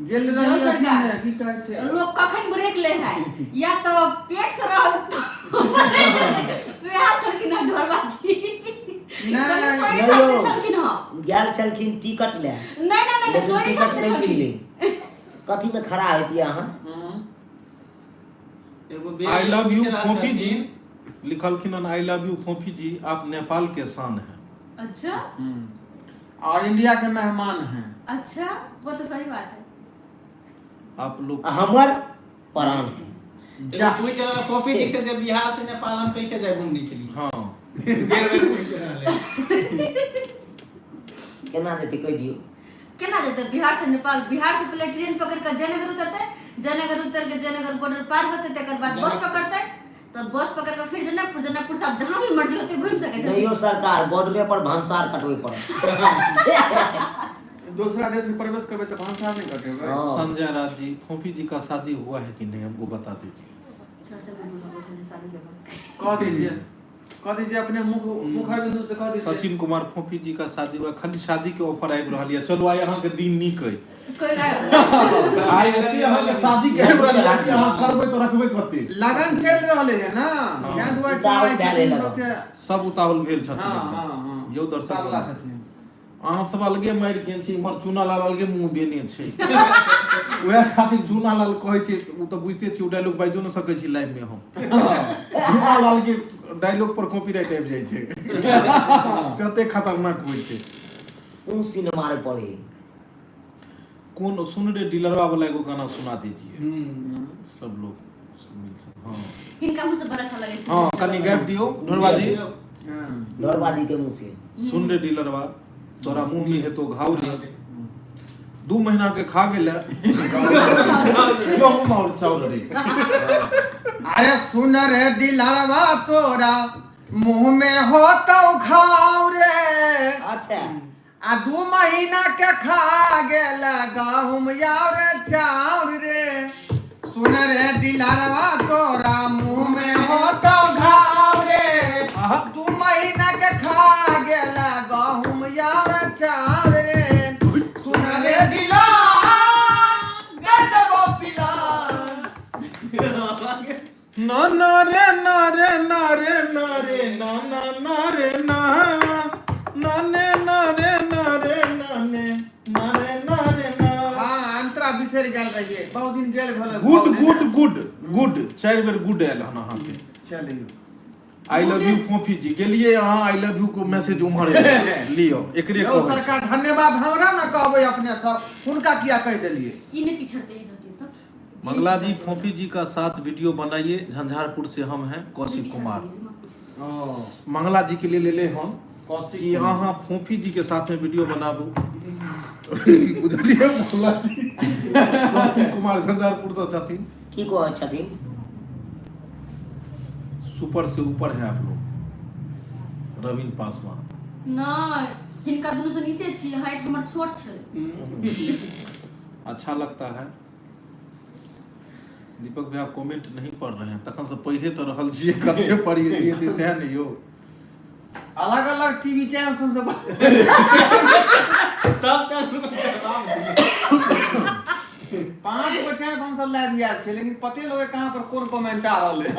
गेल
यौ
रही अथी
सरकार।
मे, की कहै छै?
लोग कखन ब्रेक ले है, या तो पेट से रहल, वएह छलखिन हँ ढोरबा जी।
नहि,
सोरी
नहि
सामने
यौ।
छलखिन हँ।
गेल छलखिन टिकट ले।
नहि नहि नहि,
लेकिन
सोरी
टिकट
सामने
नहि
छलखिन।
मिललै। कथी में खड़ा होती अहाँ?
एगो बेर
I love you
पूछि रहल
फोफी जी।
छलखिन।
लिखलखिन हन, I love you फोफी जी, आप नेपाल के शान है।
अच्छा।
और इंडिया के मेहमान हैं।
अच्छा, वो तो सही बात है।
आप लोग
हमर प्राण है।
एगो पूछि रहल फोफी जी से जे बिहार से नेपाल हम कैसे जाए घूमने के लिए। बेर बेर पूछि रहल है।
केना जेतै, कहि दियौ।
केना जेतै बिहार से नेपाल? बिहार से पहले ट्रेन पकड़ के जयनगर उतरते, जयनगर उतर के जयनगर बॉर्डर पार होते, तकर बाद बस पकड़ते, तब बस पकड़ के फिर जनकपुर, जनकपुर से आप जहाँ भी मर्जी होते घूम सके
नहीं
छथिन।
यौ सरकार, बॉर्डरे पर भंसार कटबै पड़त।
दूसरा देश में प्रवेश करबै तऽ भाषा नहि कटेबै।
हाँ।
संजय राज जी, फोफी जी का शादी हुआ है कि नहीं, हमको बता दीजिए।
चर्चा में दूल्हा बैठल है, शादी के बाद।
कह दीजिए, कह दीजिए, अपने मुख मुखर बिंदु से कह दीजिए।
सचिन कुमार, फोफी जी का शादी हुआ? खाली शादी के ऑफर आबि रहल यऽ। चलू, आइ अहाँके दिन नीक अइ।
कोई ना।
आइ एते अहाँके शादी के आबि रहल यऽ कि अहाँ करबै तऽ रखबै कते।
लगन चलि रहले है ना, तें दुआरे
उतावल
चलाइ
भए
छथिन
लगन।
लोकके।
सब उतावल भेल छथिन
हाँ
एकदम।
हाँ हाँ
यौ दर्शक
उतावला
बंधु,
छथिन।
अहाँ सब अलगे मारि गेल छी, इम्हर चूना लाल अलगे मुँह बेने छै। उएह खातिर चूना लाल कहै छै, ओ तऽ बुझिते छी, ओ डायलॉग बाजियो नहि सकै छी लाइव मे हम। चूना लाल के डायलॉग पर कॉपीराइट आबि जाइ छै, तते खतरनाक होइ छै।
कोन सीन मारे पड़े?
कोन सुन रे डीलरवा वाला एगो गाना सुना दीजिए। सब लोग मिल सब, हाँ।
हिनका मुँह से बड़ा अच्छा लगे छै।
हाँ, कनि गाबि दियौ ढोरबा जी।
ढोरबाजी के मुँह से।
सुन रे डीलरवा, तोरा मुंह में हेतो घाव रे, 2 महीना के खा गेल गहूम और चाउर रे।
अरे सुन रे दिलरवा, तोरा मुंह में होतौ घाव रे।
अच्छा।
आ 2 महीना के खा गेल गहूम यार चाउर रे। सुन रे दिलरवा तोरा मुंह में होतौ घाव रे, 2 महीना के खा गेल गहूम यार चाउर रे। सुन रे दिला दे देबो पिला।
ना ना रे ना रे ना रे ना रे ना ना ना रे ना ना ने ना रे ना रे ना ने ना रे ना रे ना।
हाँ, अंतरा बिसरि गेल रहियै, बहुत दिन गेल भेल।
गुड गुड गुड गुड, 4 बेर गुड आयल हन अहाँके।
चलियौ।
I love you फोफी जी, गेलियै अहाँ I love you को मैसेज उम्हर एलै। लियौ एकरे
यौ
कहै छै।
सरकार धन्यवाद, हमरा ना कहबै अपने सब, हुनका किया कहि देलियै?
ई नहि पिछड़ते ई धोती तो।
मंगला जी फोफी जी का साथ वीडियो बनाइए, झंझारपुर से हम हैं कौशिक कुमार।
ओ
मंगला जी के लिए ले ले हम
कौशिक
कि अहाँ फोफी जी के साथ में वीडियो बनाबू, बुझलियै? मंगला जी कौशिक कुमार झंझारपुर से छथिन।
की कहै छथिन?
सुपर से ऊपर है आप लोग, रविंद्र पासवान।
नहि, हिनका दुनू से नीचे छी, हाइट हमर छोट छै।
अच्छा लगता है। दीपक भैया कमेंट नहीं पढ़ रहे हैं, तखन से पढ़े तो रहल छियै, कते पढ़िए दिए सएह ने यौ।
अलग अलग टीवी चैनल सब से
सब चैनल पर जवाब दियौ।
5 गो चैनल पर हमसब लाइव आयल छै, लेकिन पते लोग कहाँ पर कोन कमेंट आ रहल है,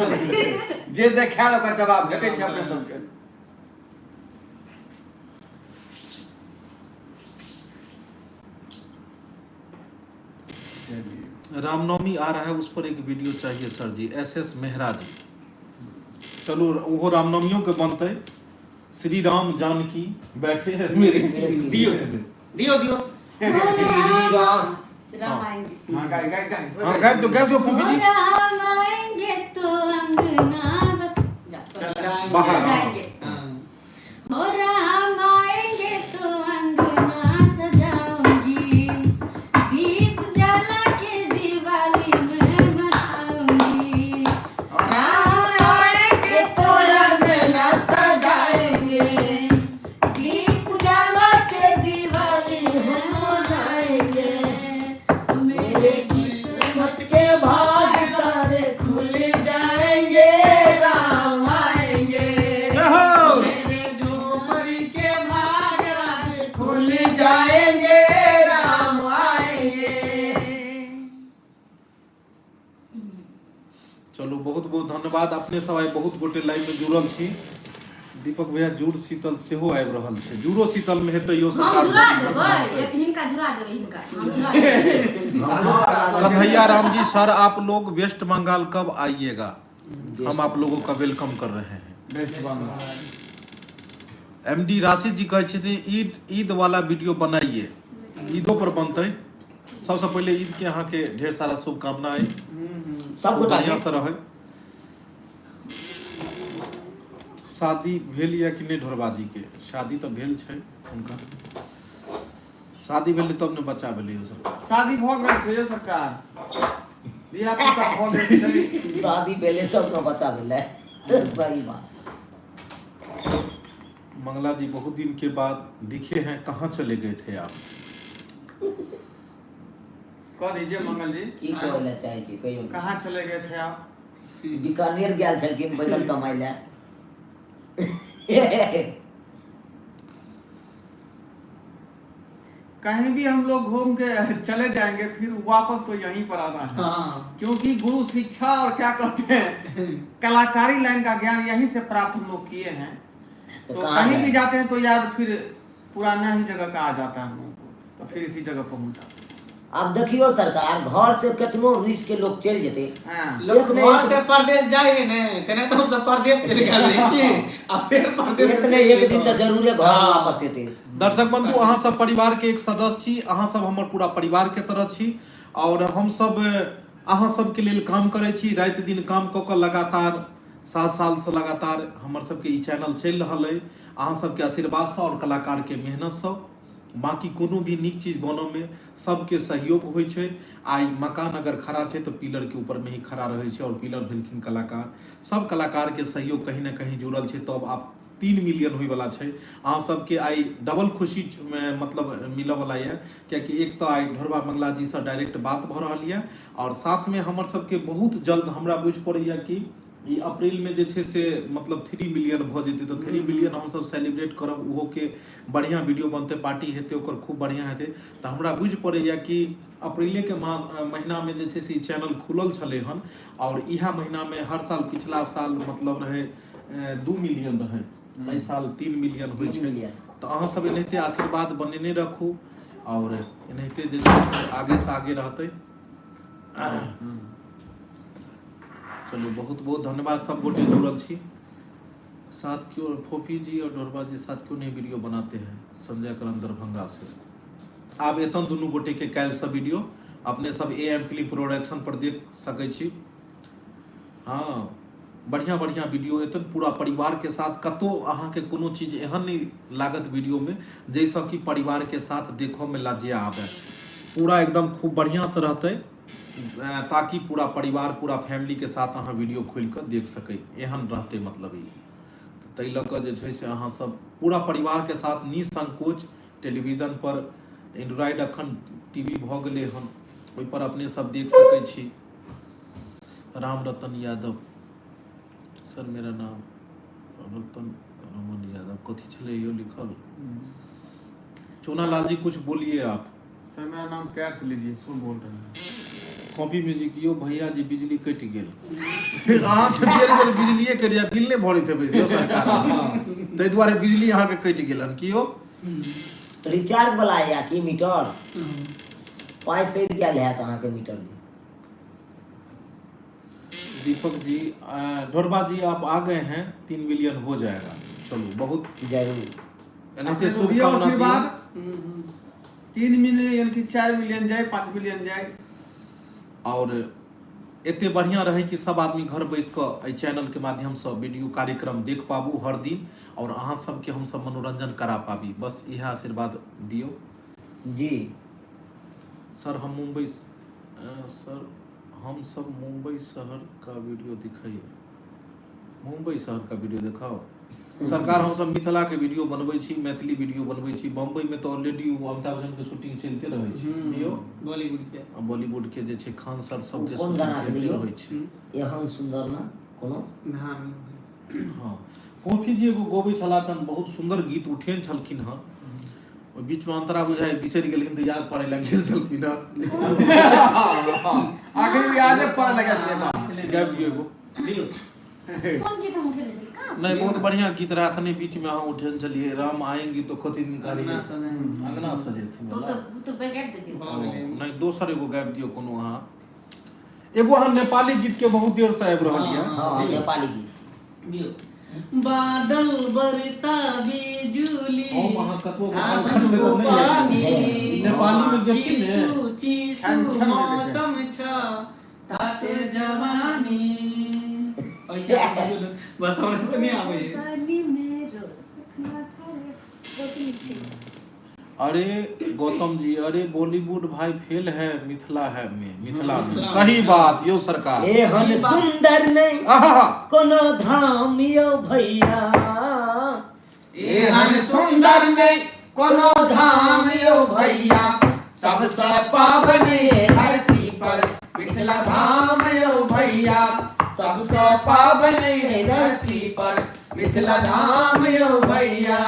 जे देखायल ओकर जवाब भेटै छै अपने सबके।
रामनवमी आ रहा है, उस पर एक वीडियो चाहिए सर जी, एस एस मेहरा जी। चलू ओहो रामनवमियों के बनतै। श्री राम जानकी बैठे हैं मेरे
दियौ दियौ दियौ।
श्री राम
राम आएंगे।
हाँ, गाय गाय गाय।
हाँ, गायब दो, गायब दो फूफी
ओ
जी।
राम आएंगे तो अंगना बस जा
बाहर।
जाएंगे।
हाँ।
हो राम आएंगे तो अंगना सजाऊंगी, दीप जला के दिवाली में मनाऊंगी।
राम आएंगे तो अंगना सजाएंगे,
दीप जला के दिवाली में मनाएंगे, मेरे किस्मत के भाग सारे खुल जाएंगे,
राम आएंगे।
जय हो।
मेरे झोपड़ी के भाग आज खुल जाएंगे, राम आएंगे।
चलू बहुत बहुत धन्यवाद अपने सब आइ बहुत गोटे लाइव में जुड़ल छी। दीपक भैया जुड़ शीतल सेहो आबि रहल छै, जुड़ो शीतल में हेतै यौ
हम
सरकार।
जुड़ा देबै, एक हिनका जुड़ा देबै, हिनका हम जुड़ा देबै।
कन्हैया राम जी सर आप लोग वेस्ट बंगाल कब आइएगा? हम आप लोगों का welcome कर रहे हैं।
वेस्ट बंगाल।
एमडी राशि जी कहै छथिन ईद ईद वाला वीडियो बनाइए। ईदो पर बनतै। सबसे पहिले ईद के अहाँके ढेर सारा शुभकामना अइ।
सब गोटा
बढ़िआँ से रहै। शादी भेल या कि नहि ढोरबाजी के? शादी तऽ भेल छै हुनका, शादी भेलै तब ने बच्चा भेलै यौ सरकार।
शादी भऽ गेल छै यौ सरकार, धिया पुता भऽ गेल छै।
शादी भेलै तब ने बच्चा भेलै, सही बात।
मंगला जी बहुत दिन के बाद दिखे हैं, कहाँ चले गए थे आप?
कह दीजिए मंगल जी।
की कहै लए चाहै छी कहियौ ने।
कहाँ चले गए थे आप?
बीकानेर गेल छलखिन बैगन कमाइ लए।
कहीं भी हम लोग घूम के चले जाएंगे, फिर वापस तो यहीं पर आना है।
हाँ।
क्योंकि गुरु शिक्षा और क्या कहते हैं कलाकारी लाइन का ज्ञान यहीं से प्राप्त हम लोग किए हैं।
तो
तो
कहाँ
कहीं
जाए?
भी जाते हैं तो याद फिर पुराना ही जगह का आ जाता है हम लोगों को, तो फिर इसी जगह पहुंच जाते हैं।
आब देखियौ सरकार, घर से केतनो रुसि के लोग चलि जेतै,
हाँ।
लोग
एक ने
घर
एक
से परदेश जाए है ने, तेना तो हम सब परदेश चले गेल रही आ फिर परदेश
एक
से
ने
चलि
एक दिन
गेल।
तऽ जरूरे घर
हाँ।
वापस एतै।
दर्शक बंधु, अहाँ सब परिवार के एक सदस्य छी, अहाँ सब हमर पूरा परिवार के तरह छी और हम सब अहाँ सबके लेल काम करै छी, राति दिन काम कऽ कऽ लगातार 7 साल से लगातार हमर सबके ई चैनल चलि रहल अइ अहाँ सबके आशीर्वादसँ और कलाकार के मेहनतसँ। बाँकी कोनो भी नीक चीज बनऽमे सबके सहयोग होइ छै। आइ मकान अगर खड़ा छै तऽ पिलरके ऊपरमे ही खड़ा रहै छै, आओर पिलर भेलखिन कलाकार। सब कलाकारके सहयोग कहीं ने कहीं जुड़ल छै, तब आब 3 मिलियन होइवला छै। अहाँ सबके आइ डबल खुशी मतलब मिलऽवला यऽ, कियाकि एक तऽ आइ ढोरबा मंगला जीसँ डायरेक्ट बात भऽ रहल यऽ, आओर साथमे हमर सबके बहुत जल्द हमरा बुझि पड़ैए कि ई अप्रैल में जे छै से मतलब 3 मिलियन भऽ जेतै, तऽ 3 मिलियन हमसब सेलिब्रेट करब, ओहोके बढ़िआँ वीडियो बनतै, पार्टी हेतै, ओकर खूब बढ़िआँ हेतै। तऽ हमरा बुझि पड़ैए कि अप्रैलेके मास महीनामे जे छै से ई चैनल खुलल छलै हन, आओर इएह महीनामे हर साल पिछला साल मतलब रहै 2 मिलियन रहै, एहि साल 3 मिलियन होइ
3
छै।
मिलियन।
तऽ अहाँ सब एनाहिते आशीर्वाद बनेने रखू, आओर एनाहिते जे छै से आगे से आगे रहतै। चलू, बहुत बहुत धन्यवाद, सब गोटे जुड़ल छी। साथ क्यों फोफी जी और ढोरबा जी साथ क्यों नहीं वीडियो बनाते हैं? संजय करण दरभंगा से। आब एतन दुनू गोटे के काल्हि से वीडियो अपने सब ए एम फिल्म प्रोडक्शन पर देख सकै छी। हाँ, बढ़िया बढ़िया वीडियो एतन पूरा परिवार के साथ। कतौ अहाँके कोनो चीज एहन नहीं लागत वीडियो में जाहिसँ कि परिवार के साथ देखऽ में लज्जा आबे। पूरा एकदम खूब बढ़िया से रहतै, ताकि पूरा परिवार पूरा फैमिली के साथ अहाँ वीडियो खोलि कऽ देख सकै, एहन रहतै। मतलब ई ताहि लऽ कऽ जे छै से अहाँ सब पूरा परिवार के साथ निसंकोच टेलीविजन पर, एंड्रॉयड अखन टीवी भऽ गेलै हन, ओहि पर अपने सब देख सकै छी। राम रतन यादव सर, मेरा नाम रतन रमन यादव कथी छलै यो लिखल? चूना लाल जी, कुछ बोलिए आप।
सर, मेरा नाम प्यार से लीजिए, सो बोल रहे हैं।
कॉपी म्यूजिक यो भैया जी, बिजली कटि गेल अहाँके? बेर बेर बिजलिए कटि जाय, बिल नहि भरैत हेबै से सरकार, ताहि दुआरे बिजली अहाँके कटि गेल हन की यौ?
रिचार्ज वाला या की मीटर पाइ सधि गेल हैत अहाँके मीटर मे।
दीपक जी, ढोरबा जी, आप आ गए हैं, 3 मिलियन हो जाएगा। चलू, बहुत
जरूर।
एनाहिते
अपने दियौ
शुभकामना दियौ।
आशीर्वाद, 3 मिलियन की 4 मिलियन जाए, 5 मिलियन जाए।
और एते बढ़िया रहे कि सब आदमी घर बैस कऽ एहि चैनल के माध्यमसँ वीडियो कार्यक्रम देख पाबू हर दिन, और अहाँ सबके हमसब मनोरंजन करा पाबी, बस इएह आशीर्वाद दियौ।
जी।
सर, हम मुंबई सर, हम सब मुंबई शहर का वीडियो दिखाइए, मुंबई शहर का वीडियो दिखाओ। सरकार, हम सब मिथिला के वीडियो बनबै छी, मैथिली वीडियो बनबै छी। बम्बई में तऽ ऑलरेडी अमिताभ बच्चन के शूटिंग चलते रहै छै यौ।
बॉलीवुड के।
आ बॉलीवुड के जे छै खान सर सबके
कोन
शूटिंग
गाना
चलते
छलै यौ?
रहै छै।
एहन सुन्दर ना कोनो
धाम।
हाँ, फोफी जी एगो गबै छलाह हन, बहुत सुन्दर गीत उठेन छलखिन हन। ओहि बीच में अंतरा बुझाइ बिसरि गेलखिन तऽ याद पड़े लागि गेल छलखिन हन।
आखिर यादे पड़े लगा छलै बा।
गाबि दियौ एगो।
दियौ।
कोन गीत हम उठेने छली कहाँ?
नहीं, बहुत बढ़िया गीत रहे। अखने बीच में अहाँ उठेने छलियै, राम आएंगे तो कथी दिन कारी
अंगना सजाएंगे।
अंगना सजेथिन।
तो तो उ तो गाबि देलियै।
भऽ गेलै।
नहीं, दोसर एगो गाबि दियौ कोनो अहाँ। एगो अहाँ नेपाली गीत के बहुत देर से आबि रहल यऽ।
हँ, नेपाली गीत।
दियौ। बादल बरसा बिजुली,
हम अहाँ कतबो
सावन
में
को
तऽ नहि
पानी,
नेपाली में गेथिन ने।
चिसु चिसु
छन छन में
मौसम छ, टाटे जवानी। बस, हमरा तऽ नहि आबैए।
पानी मेरो सुखना था रे। बहुत नीक छै।
अरे गौतम जी, अरे बॉलीवुड भाई फेल है मिथिला है में, मिथिला में। सही बात यो सरकार।
एहन सुन्दर नहि
आहा!
कोनो धाम यौ भैया।
एहन सुंदर नहीं कोनो धाम यौ भैया, सबसे पावन ये धरती पर मिथिला धाम यौ भैया, सबसे पावन ये धरती पर मिथिला धाम यौ भैया।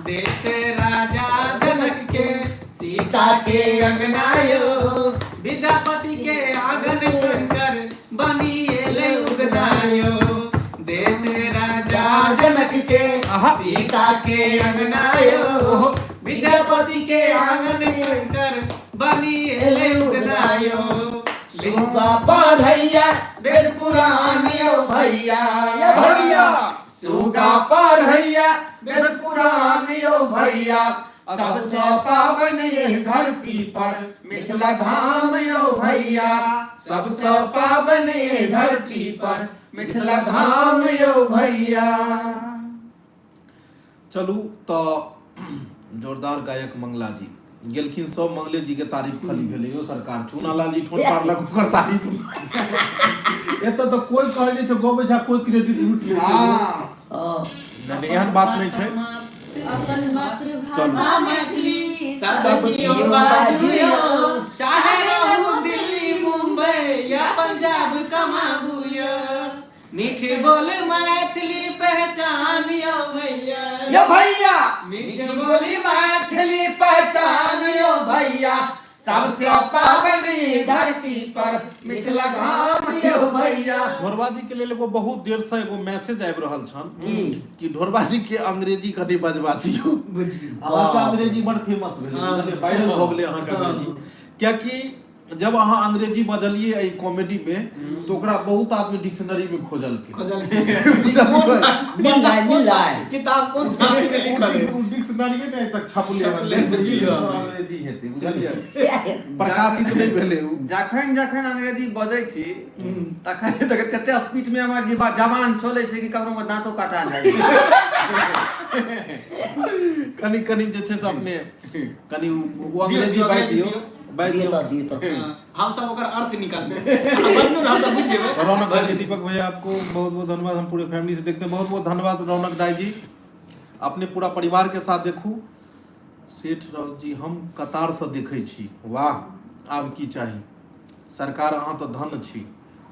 देश राजा जनक के सीता के अंगना यो, विद्यापति के आंगन शंकर बनिए उगनायो। देश राजा जनक के
आहा!
सीता के अंगना यो, विद्यापति के आंगन शंकर बनिए उगनायो।
सुगा
पढ़ैया वेद पुराण यौ भैया।
या भैया।
सुगा पढ़ैया वेद पुराण यौ भैया, सबसे पावन ये धरती पर मिथिला धाम यौ भैया, सबसे पावन ये धरती पर मिथिला धाम यौ भैया।
चलू, तऽ जोरदार गायक मंगला जी गेलखिन, सब मंगले जी के तारीफ खाली भेलै यौ सरकार। चूनालाल जी ठोन पारलक, ओकर तारीफ। एतऽ तऽ कोइ कहै नहि छै, गबै छै आ कोइ क्रेडिट लूट लै छै।
हँ।
नहि नहि, एहन बात नहि छै।
अपन मातृभाषा मैथिली
सब कियो बाजू यौ, चाहे रहू दिल्ली मुंबई या पंजाब कमाबू यौ, मीठ बोल मैथिली पहचान यौ भैया।
यो भैया,
मीठ
मीठी बोली मैथिली पहचान यो भैया, सबसे पावनी धरती पर मिथिला धाम यो भैया।
ढोरबा जी के लेल एगो बहुत देर से एगो मैसेज आबि रहल छन कि ढोरबा जी के अंग्रेजी कनि बजबा दियौ।
बुझियौ।
अहाँके अंग्रेजी बड़ फेमस भेलै, बुझलियै? वायरल भऽ गेलै अहाँके अंग्रेजी, कियाकि जब अहाँ अंग्रेजी बजलियै एहि कॉमेडी में तो ओकरा बहुत आदमी डिक्शनरी में खोजलकै।
खोजलकै।
मिल रहा है, मिल रहा है।
किताब कोन सा में लिखल है?
डिक्शनरी नहि आइ तक छपलै हन,
छपलै, बुझलियै।
अंग्रेजी हेतै, बुझलियै, प्रकाशित नहि भेलै ओ।
जखन जखन अंग्रेजी बजै छी तखन तक तते स्पीड में हमर जीवा जवान चलै छै कि ककरो दांतो काटा जाइ छै।
कनि कनि जे छै से अपने कनि ओ अंग्रेजी
दियौ,
बाजि दियौ,
दियौ।
बाजि
दिए
दियौ।
तऽ, दिए तऽ।
हाँ, हम सब ओकर अर्थ निकालबै। अहाँ बजलू ने, हम सब बुझि जेबै।
रौनक भाई जी, दीपक भैया आपको बहुत बहुत धन्यवाद, हम पूरे फैमिली से देखते हैं। बहुत बहुत धन्यवाद रौनक राय जी, अपने पूरा परिवार के साथ देखू। सेठ राउत जी, हम कतार से देखै छी। वाह, आब की चाही सरकार, अहाँ तऽ धन छी।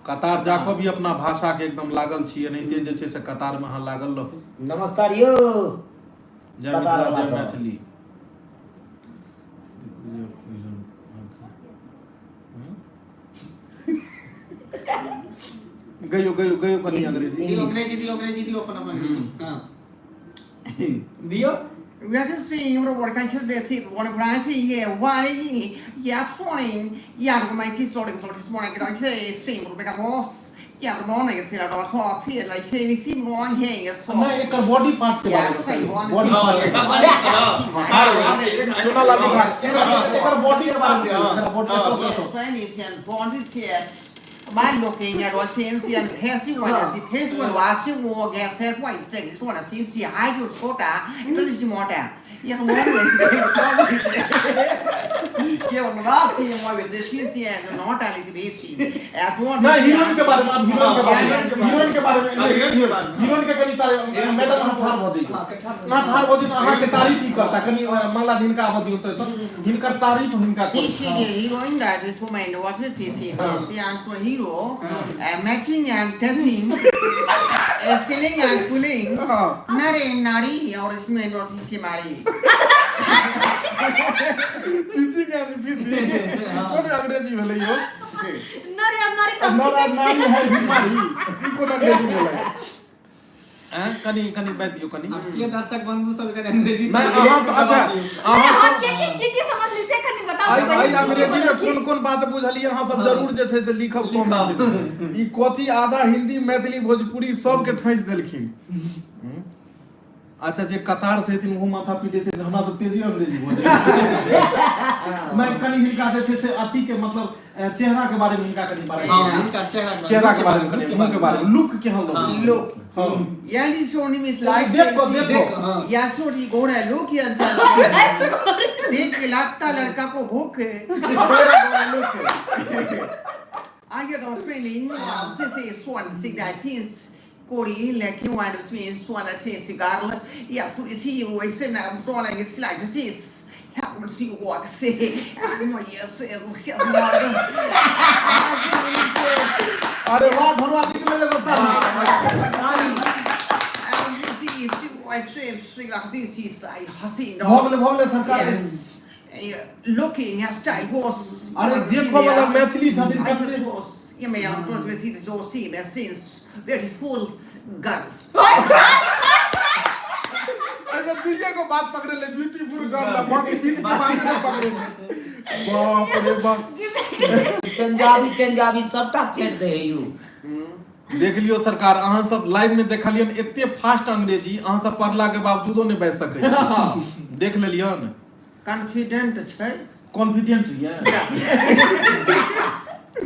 कतार जाकऽ भी अपना भाषा के एकदम लागल छी, एनाहिते जे छै से कतार में अहाँ लागल रहू।
नमस्कार यौ।
जय
कतार
मिथिला,
वाला
जय
सब।
मैथिली। गयो गयो गयो कनि अंग्रेजी।
दियौ अंग्रेजी, दियौ अंग्रेजी, दियौ अपन अपन अंग्रेजी। हाँ, दियौ।
我是因为我看起来是我的不然是也我的也说呢，也我们去说的说的说那个是是我那个 boss，也我那个是那个说起来是是我那个说。
नहि, एकर बॉडी पार्ट के बारे में
सही,
बॉडी पार्ट सुना लागी भाई, एकर बॉडी के बारे में, एकर बॉडी।
所以你先放这些。蛮多给人家说先先开始我的是开始我是我给谁我谁说的先先还就说的这是什么的，也我也我那是我为先先脑袋里就别是，哎说
नहि, हीरोइन के बारे में, आब हीरोइन के बारे में, हीरोइन के बारे में,
हीरोइन के बारे में।
हीरोइन के कनि तारीफ। मैडम, अहाँ ठाढ़ भऽ जइयौ, अहाँ ठाढ़ भऽ जइयौ। अहाँके तारीफ ई करता कनि। मंगला जी, हिनका आबऽ दियौ तऽ हिनकर तारीफ हिनका
这是个 heroine 的，这说明我是这是这样说 hero，matching and testing, stealing and pulling, नारे नारी और इसमें नोटिस से मारी।
पीसी के पीसी कोन अंग्रेजी भेलै यौ?
नरे अब नारी तऽ हम
नारा
छिकै।
नारी है बीमारी, ई कोन अंग्रेजी भेलै? हैं, कनि कनि बाजि दियौ कनि।
आब के दर्शक बंधु सब एकर अंग्रेजी
नहि, अहाँ से, अच्छा,
अरे
अहाँ
हम
सब
के के के के समझली से कनि बताउ।
आइ
तऽ
आइ
पहिले।
अंग्रेजी में कोन कोन बात बुझलियै अहाँ सब जरूर जे छै से लिखब कमेंट में। ई कथी आधा हिंदी मैथिली भोजपुरी सबके ठैस देलखिन। अच्छा, जे कतार से हेथिन ओहो माथा पीटे छै, हमरा से तेजी अंग्रेजी भऽ जाइ। नहि, कनि हिनका जे छै से अथी के मतलब चेहरा के बारे में हिनका कनि बारे
हाँ, हिनका चेहरा के
चेहरा के बारे में, कनि मुंह के बारे में, लुक केहन लगै?
लुक।
हाँ।
यानी सोनी मिस लाइक
देखो देखो।
हाँ।
या सोनी गोरा लुक या देख के लगता लड़का को भूख है, गोरा गोरा लुक आगे तो उसमें नहीं से से सोन सिगदा सिंस कोरी लेकिन वान उसमें सोन से सिगार या सो इसी वैसे ना तो लगे सिलाई से हम सी walk से यस।
अरे वाह, धन्यवाद जी के लेल एगो ताली। भऽ गेलै, भऽ गेलै सरकार।
Looking at style was
अरे देखो वाला मैथिली छथिन कते।
Was yeah, men jag tror inte vi sitter så ser det syns beautiful girls.
अच्छा, दुइये गो बात पकड़े ले, ब्यूटीफुल गर्ल, बाकी बीच के बात नहीं पकड़े ले। बाप रे बाप।
पंजाबी तंजाबी सबटा फेंट दे है यौ।
देख लियौ सरकार, अहाँ सब लाइव में देखलियन एते फास्ट अंग्रेजी अहाँ सब पढ़ला के बावजूदो नहि बाजि सकै छी। देख लेलियन।
कॉन्फिडेंट छै।
कॉन्फिडेंट ये।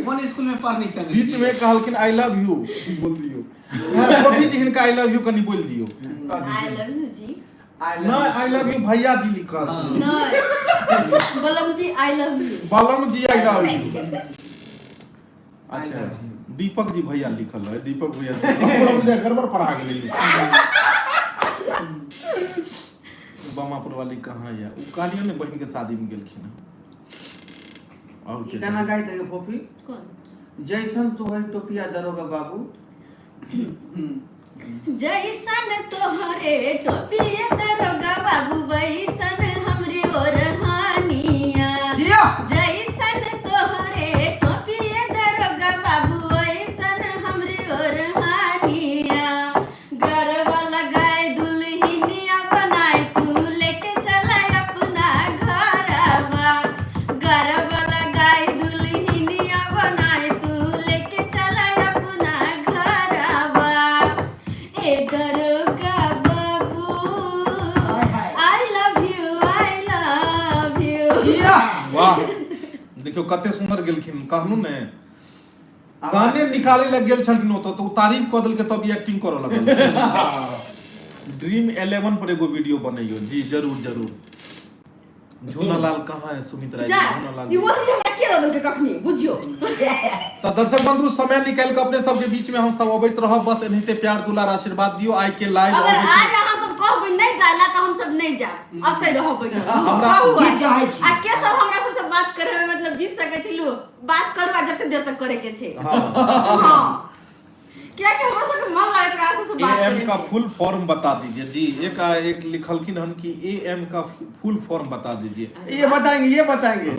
कोन स्कूल में पढ़ने छै?
बीच में कहलखिन I love you बोल दियौ। कवि जी, हिनका I love you कनि बोल दियौ।
I love you ji.
नहीं, I love you भैया जी लिखल छै।
नहीं, बलम जी I love you.
बलम जी I love you.
I
अच्छा,
love you.
Deepak ji भैया लिखल है, दीपक भैया जी। हमरा बुझाय गड़बड़ पढ़ा गेलै। बामापुर वाली कहाँ या? उ कहलियो ने, बहिन के शादी में गेलखिन हन। और
ई
के
गाना गाइ दे फोफी।
कौन?
जैसन तोहर टोपिया दरोगा बाबू।
जैसन तोहरे टोपिया दरोगा बाबू, वैसन हमरी ओरहानिया।
जिया।
जैसन तोहरे टोपिया दरोगा बाबू, वैसन हमरी ओरहानिया। गरबा लगाए दुल्हनिया बनाए तू लेके चला अपना घरवा। गरबा लगाए दुल्हनिया बनाए तू लेके चला अपना घरवा। ए दरोगा बाबू,
हाय हाय।
I love you, I love you.
जिया।
वाह, देखियो कते सुंदर गेलखिन। कहलू ने, गाने निकाले लग गेल छलखिन ओतऽ, तऽ ओ तारीफ कऽ देलकै, तब ई एक्टिंग करऽ लगल। ड्रीम 11 पर एगो वीडियो बनैयो जी, जरूर जरूर। झूनालाल कहाँ है? सुमित राय जी,
जा।
झूनालाल
ई
जी।
ओढ़नी हमरा के दऽ देलकै कखनी, बुझियो।
तऽ दर्शक बंधु, समय निकालि कऽ अपने सबके बीच में हम सब अबैत रहब। बस एनाहिते प्यार दुलार आशीर्वाद दियौ। आइ के लाइव
अगर
अबै
आज अहाँ सब कहबै नहि जाय ला, तऽ हम सब नहि जायब, अतै रहबै।
हमरा
कहू।
की चाहै छी?
आ के सब हमरा सबसे बात करे में मतलब जीत सकै छी, लू बात करू, आ जते देर तक करे के छै। हाँ, कियाकि हमरा सबके मन लागैत रहे अहाँ सबसे
ए
बात
एम
करे
का
में।
फुल फॉर्म बता दीजिए जी। एक एक लिखलखिन हन कि ए एम का फुल फॉर्म बता दीजिए।
ये बताएंगे, ये बताएंगे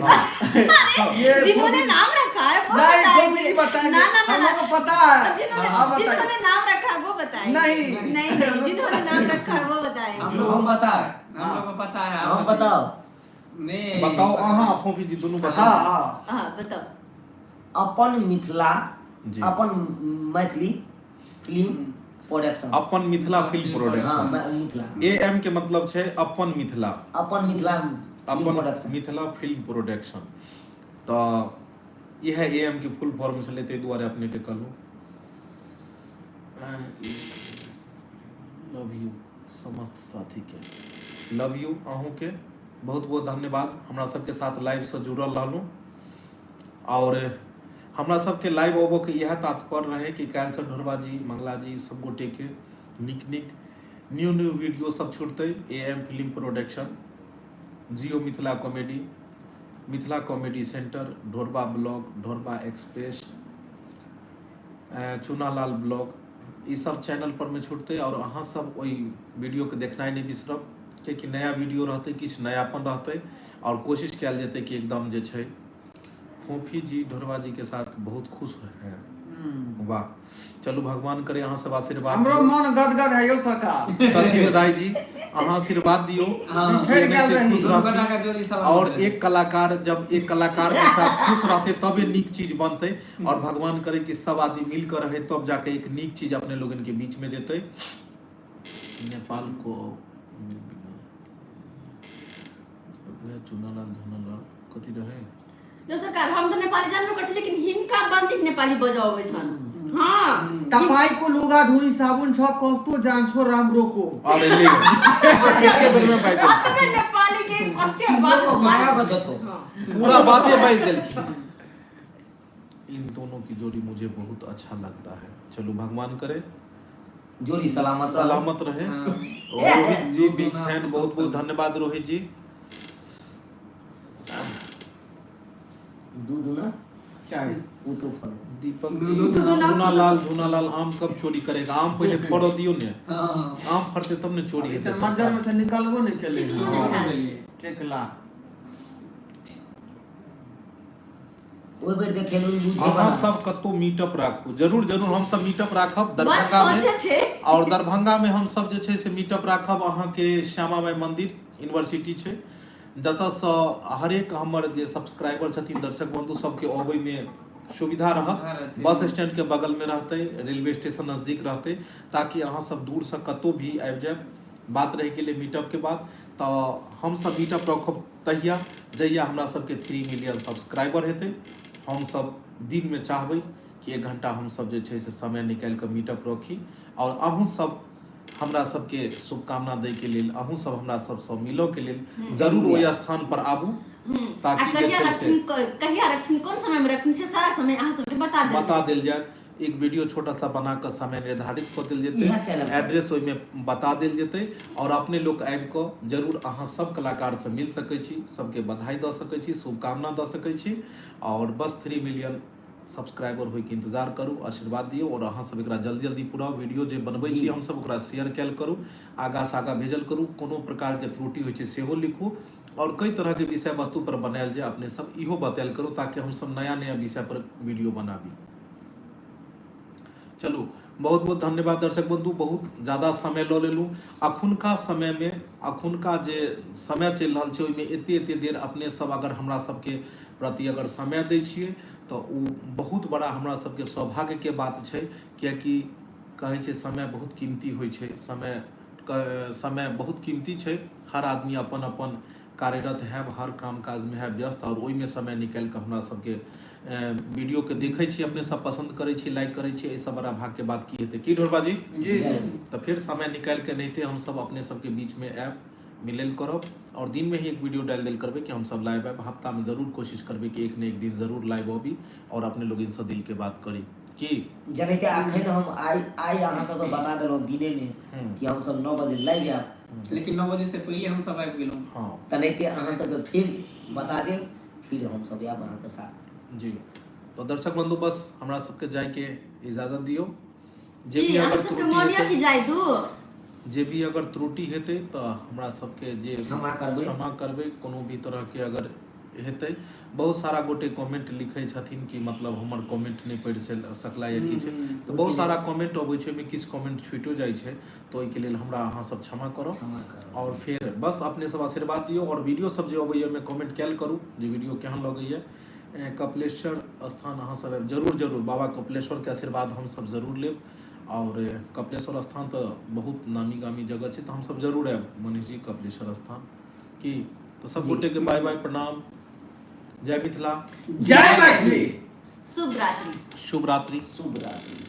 ये।
जिन्होंने नाम रखा है वो
नहीं,
बताएंगे।
गोपी जी बताएंगे।
ना ना ना
हम
ना।
लोग को पता है।
जिन्होंने
आप बताइए।
जिन्होंने नाम रखा है वो बताएंगे।
नहीं।
नहीं नहीं, जिन्होंने नाम रखा है वो बताएंगे।
हम लोग, हम बताए, हम लोग को पता है। आप
हम
बताइए।
बताओ।
नहीं।
बताओ अहाँ, फोफी जी दुनू बताओ।
हाँ हाँ।
हाँ, बताओ।
अपन मिथिला
जी।
अपन मैथिली फिल्म प्रोडक्शन।
अपन Mithila film production.
Mithila.
A M के मतलब छै अपन मिथिला।
अपन मिथिला फिल्म
अपन
प्रोडक्शन।
Mithila film production. तऽ इएह ए एम के फुल फॉर्म छलै, ताहि दुआरे अपनेके कहलहुँ। लव यू समस्त साथीके, लव यू अहूँके। बहुत बहुत धन्यवाद, हमरा सबके साथ लाइवसँ जुड़ल रहलहुँ। आओर हमरा सबके लाइव अबऽके इएह तात्पर्य रहै कि काल्हिसँ ढोरबा जी, मंगला जी, सब गोटेके नीक नीक न्यू न्यू वीडियो सब छुटतै। A M film production, Jio Mithila comedy, Mithila comedy centre, Dhorba blog, Dhorba express, Chunalal blog, ई सब चैनल पर में छुटतै। आओर अहाँ सब ओहि वीडियोके देखनाइ नहि बिसरब, कियाकि नया वीडियो रहतै, किछु नयापन रहतै आओर कोशिश कयल जेतै कि एकदम जे छै। फोफी जी ढोरबा जी के साथ बहुत खुश हैं, वाह। चलू, भगवान करे अहाँ सब आशीर्वाद
हमरो
दियौ।
मन गदगद है यौ सरकार।
सचिन राय जी, अहाँ आशीर्वाद दियौ।
बिछड़ि गेल रही।
खुश
दुनू
रहती।
गोटा के जोड़ी सलामत
और
रहे।
एक कलाकार जब एक कलाकार के साथ खुश रहते, तबे नीक चीज बनते। और भगवान करे कि सब आदमी मिल कर रहे, तब जाके एक नीक चीज अपने लोगन के बीच में जेते। नेपाल को चुनालाल धुनालाल कथी रहे?
यो सरकार, हम तऽ नेपाली जानबो करती, लेकिन हिनका बड़ नीक नेपाली बजऽ अबै छनि। हाँ।
तपाईँको लुगा धुनी साबुन छ, कस्तो जान्छो राम्रो को।
अरे ले, एके बेर में बाजि देलखिन।
अतबे नेपाली के कते बात।
माया बजत हो।
हाँ।
पूरा बातें बाजि देलखिन। इन दोनों की जोड़ी मुझे बहुत अच्छा लगता है। चलो, भगवान करे
जोड़ी सलामत रहे।
सलामत रहे। और रोहित जी बिग फैन, बहुत बहुत धन्यवाद रोहित जी।
दूध ना
चाय।
वो तो फल।
दीपक।
दूध- दूध-
झूनालाल, झूनालाल आम कब चोरी करेगा? आम पहले फड़ऽ दियो ने। आम फड़ते तब ने चोरी
अभी
हेतै।
तऽ मज्जर में से निकलबो नहीं केले।
टिकलो नहि भेल।
टेकला।
ओहि बेर देखेलू दूध
अहाँ सब कतौ मीटअप राखू। जरूर जरूर, हम सब मीटअप राखब
बस
दरभंगा में।
सोचे छै।
और दरभंगा में हम सब जे छै से मीटअप राखब अहाँके श्यामा माई मंदिर यूनिवर्सिटी छै, जतऽसँ हरेक हमर जे सब्सक्राइबर छथिन, दर्शक बंधु सबके अबै में सुविधा रहत।
रहतै।
बस स्टैंड के बगल में रहतै, रेलवे स्टेशन नजदीक रहतै, ताकि अहाँ सब दूरसँ कतौ भी आबि जायब। बात रहि गेलै मीटअप के बाद, तऽ हमसब मीटअप रखब तहिया जहिया हमरा सबके 3 मिलियन सब्सक्राइबर हेतै। हमसब दिनमे चाहबै कि एक घंटा हमसब जे छै से समय निकालि कऽ मीटअप रखी आओर अहूँ सब हमरा सबके शुभकामना दै के लेल, अहूँ सब हमरा सबसँ मिलऽ के लेल जरूर ओहि स्थान पर आबू।
आ
ताकि जे
कहिया
छै से
रखथिन, कहिया रखथिन, कोन समय में रखथिन, से सारा समय अहाँ सबके बता देल
बता देल जायत। एक वीडियो छोटा सा बना कऽ समय निर्धारित कऽ देल
इएह
जेतै,
चैनल पर।
एड्रेस ओहिमे बता देल जेतै और अपने लोक आबि कऽ जरूर अहाँ सब कलाकारसँ मिल सकै छी, सबके बधाई दऽ सकै छी, शुभकामना दऽ सकै छी। और बस 3 मिलियन सब्सक्राइबर होइके इंतजार करू, आशीर्वाद दियौ और अहाँ सब एकरा जल्दी जल्दी पुराउ। वीडियो जे बनबै छी हमसब ओकरा शेयर कयल करू, आगाँ से आगाँ भेजल करू। कोनो प्रकारके त्रुटि होइ छै सेहो लिखू और कई तरहके विषय वस्तु पर बनायल जाय, अपने सब इहो बतायल करू ताकि हमसब नया नया विषय पर वीडियो बनाबी। चलू, बहुत बहुत धन्यवाद दर्शक बंधु, बहुत ज्यादा समय लऽ लेलहुँ। अखुनका समयमे, अखुनका जे समय चलि रहल छै ओहिमे एते एते देर अपने सब अगर हमरा सबके प्रति अगर समय दै छियै तऽ ओ बहुत बड़ा हमरा सबके सौभाग्यके बात छै। कियाकि कहै छै समय बहुत कीमती होइ छै, समय समय बहुत कीमती छै। हर आदमी अपन अपन कार्यरत हैब, हर काम काजमे हैब व्यस्त और ओहिमे समय निकालि कऽ हमरा सबके वीडियो के देखै छी, अपने सब पसंद करै छी, लाइक करै छी, एहिसँ बड़ा भाग्यके बात की हेतै? की ढोरबा जी?
जी जी।
तऽ फेर समय निकालि कऽ एनाहिते हमसब अपने सबके बीचमे आयब, मिलल करब और दिन में ही एक वीडियो डालि देल करबै कि हमसब लाइव आयब। हफ्तामे जरूर कोशिश करबै कि एक ने एक दिन जरूर लाइव अबी और अपने लोग इनसँ दिल के बात करी। की
जेनाहिते अखन हम आइ आइ अहाँ सबके बता देलहुँ दिनेमे कि हमसब 9 बजे लाइव आयब,
लेकिन 9 बजे से पहिले हम सब आबि गेलहुँ।
हँ,
तेनाहिते अहाँ सबके फिर बता देब, फिर हमसब आयब अहाँके साथ।
जी, तो दर्शक बंधु बस हमरा सबके जायके इजाजत दियौ। जे
की
भी
अहाँ
अगर
सबके
त्रुटि
मोन यऽ
हेतै
कि जाय दू,
जे भी अगर त्रुटि हेतै तऽ हमरा सबके जे
क्षमा करबै।
क्षमा करबै। कोनो भी तरहके अगर हेतै, बहुत सारा गोटे कमेंट लिखै छथिन कि मतलब हमर कमेंट नहि पढ़ि सकला या किछु, तऽ बहुत सारा कमेंट अबै छै, ओहिमे किछु कमेंट छुटियो जाइ छै, तऽ ओहिके लेल हमरा अहाँ सब क्षमा करब।
क्षमा करब।
और फेर बस अपने सब आशीर्वाद दियौ और वीडियो सब जे अबैया ओहिमे कमेंट कयल करू जे वीडियो केहन लगैया। कपिलेश्वर स्थान अहाँ सब आयब जरूर, जरूर बाबा कपिलेश्वर के आशीर्वाद हम सब जरूर लेब। और कपिलेश्वर स्थान तऽ बहुत नामी गामी जगह छै, तऽ हम सब जरूर आयब मनीष जी कपिलेश्वर स्थान। की तऽ सब गोटे के बाय बाय, प्रणाम, जय मिथिला,
जय मैथिली,
शुभ रात्रि,
शुभ रात्रि,
शुभ रात्रि।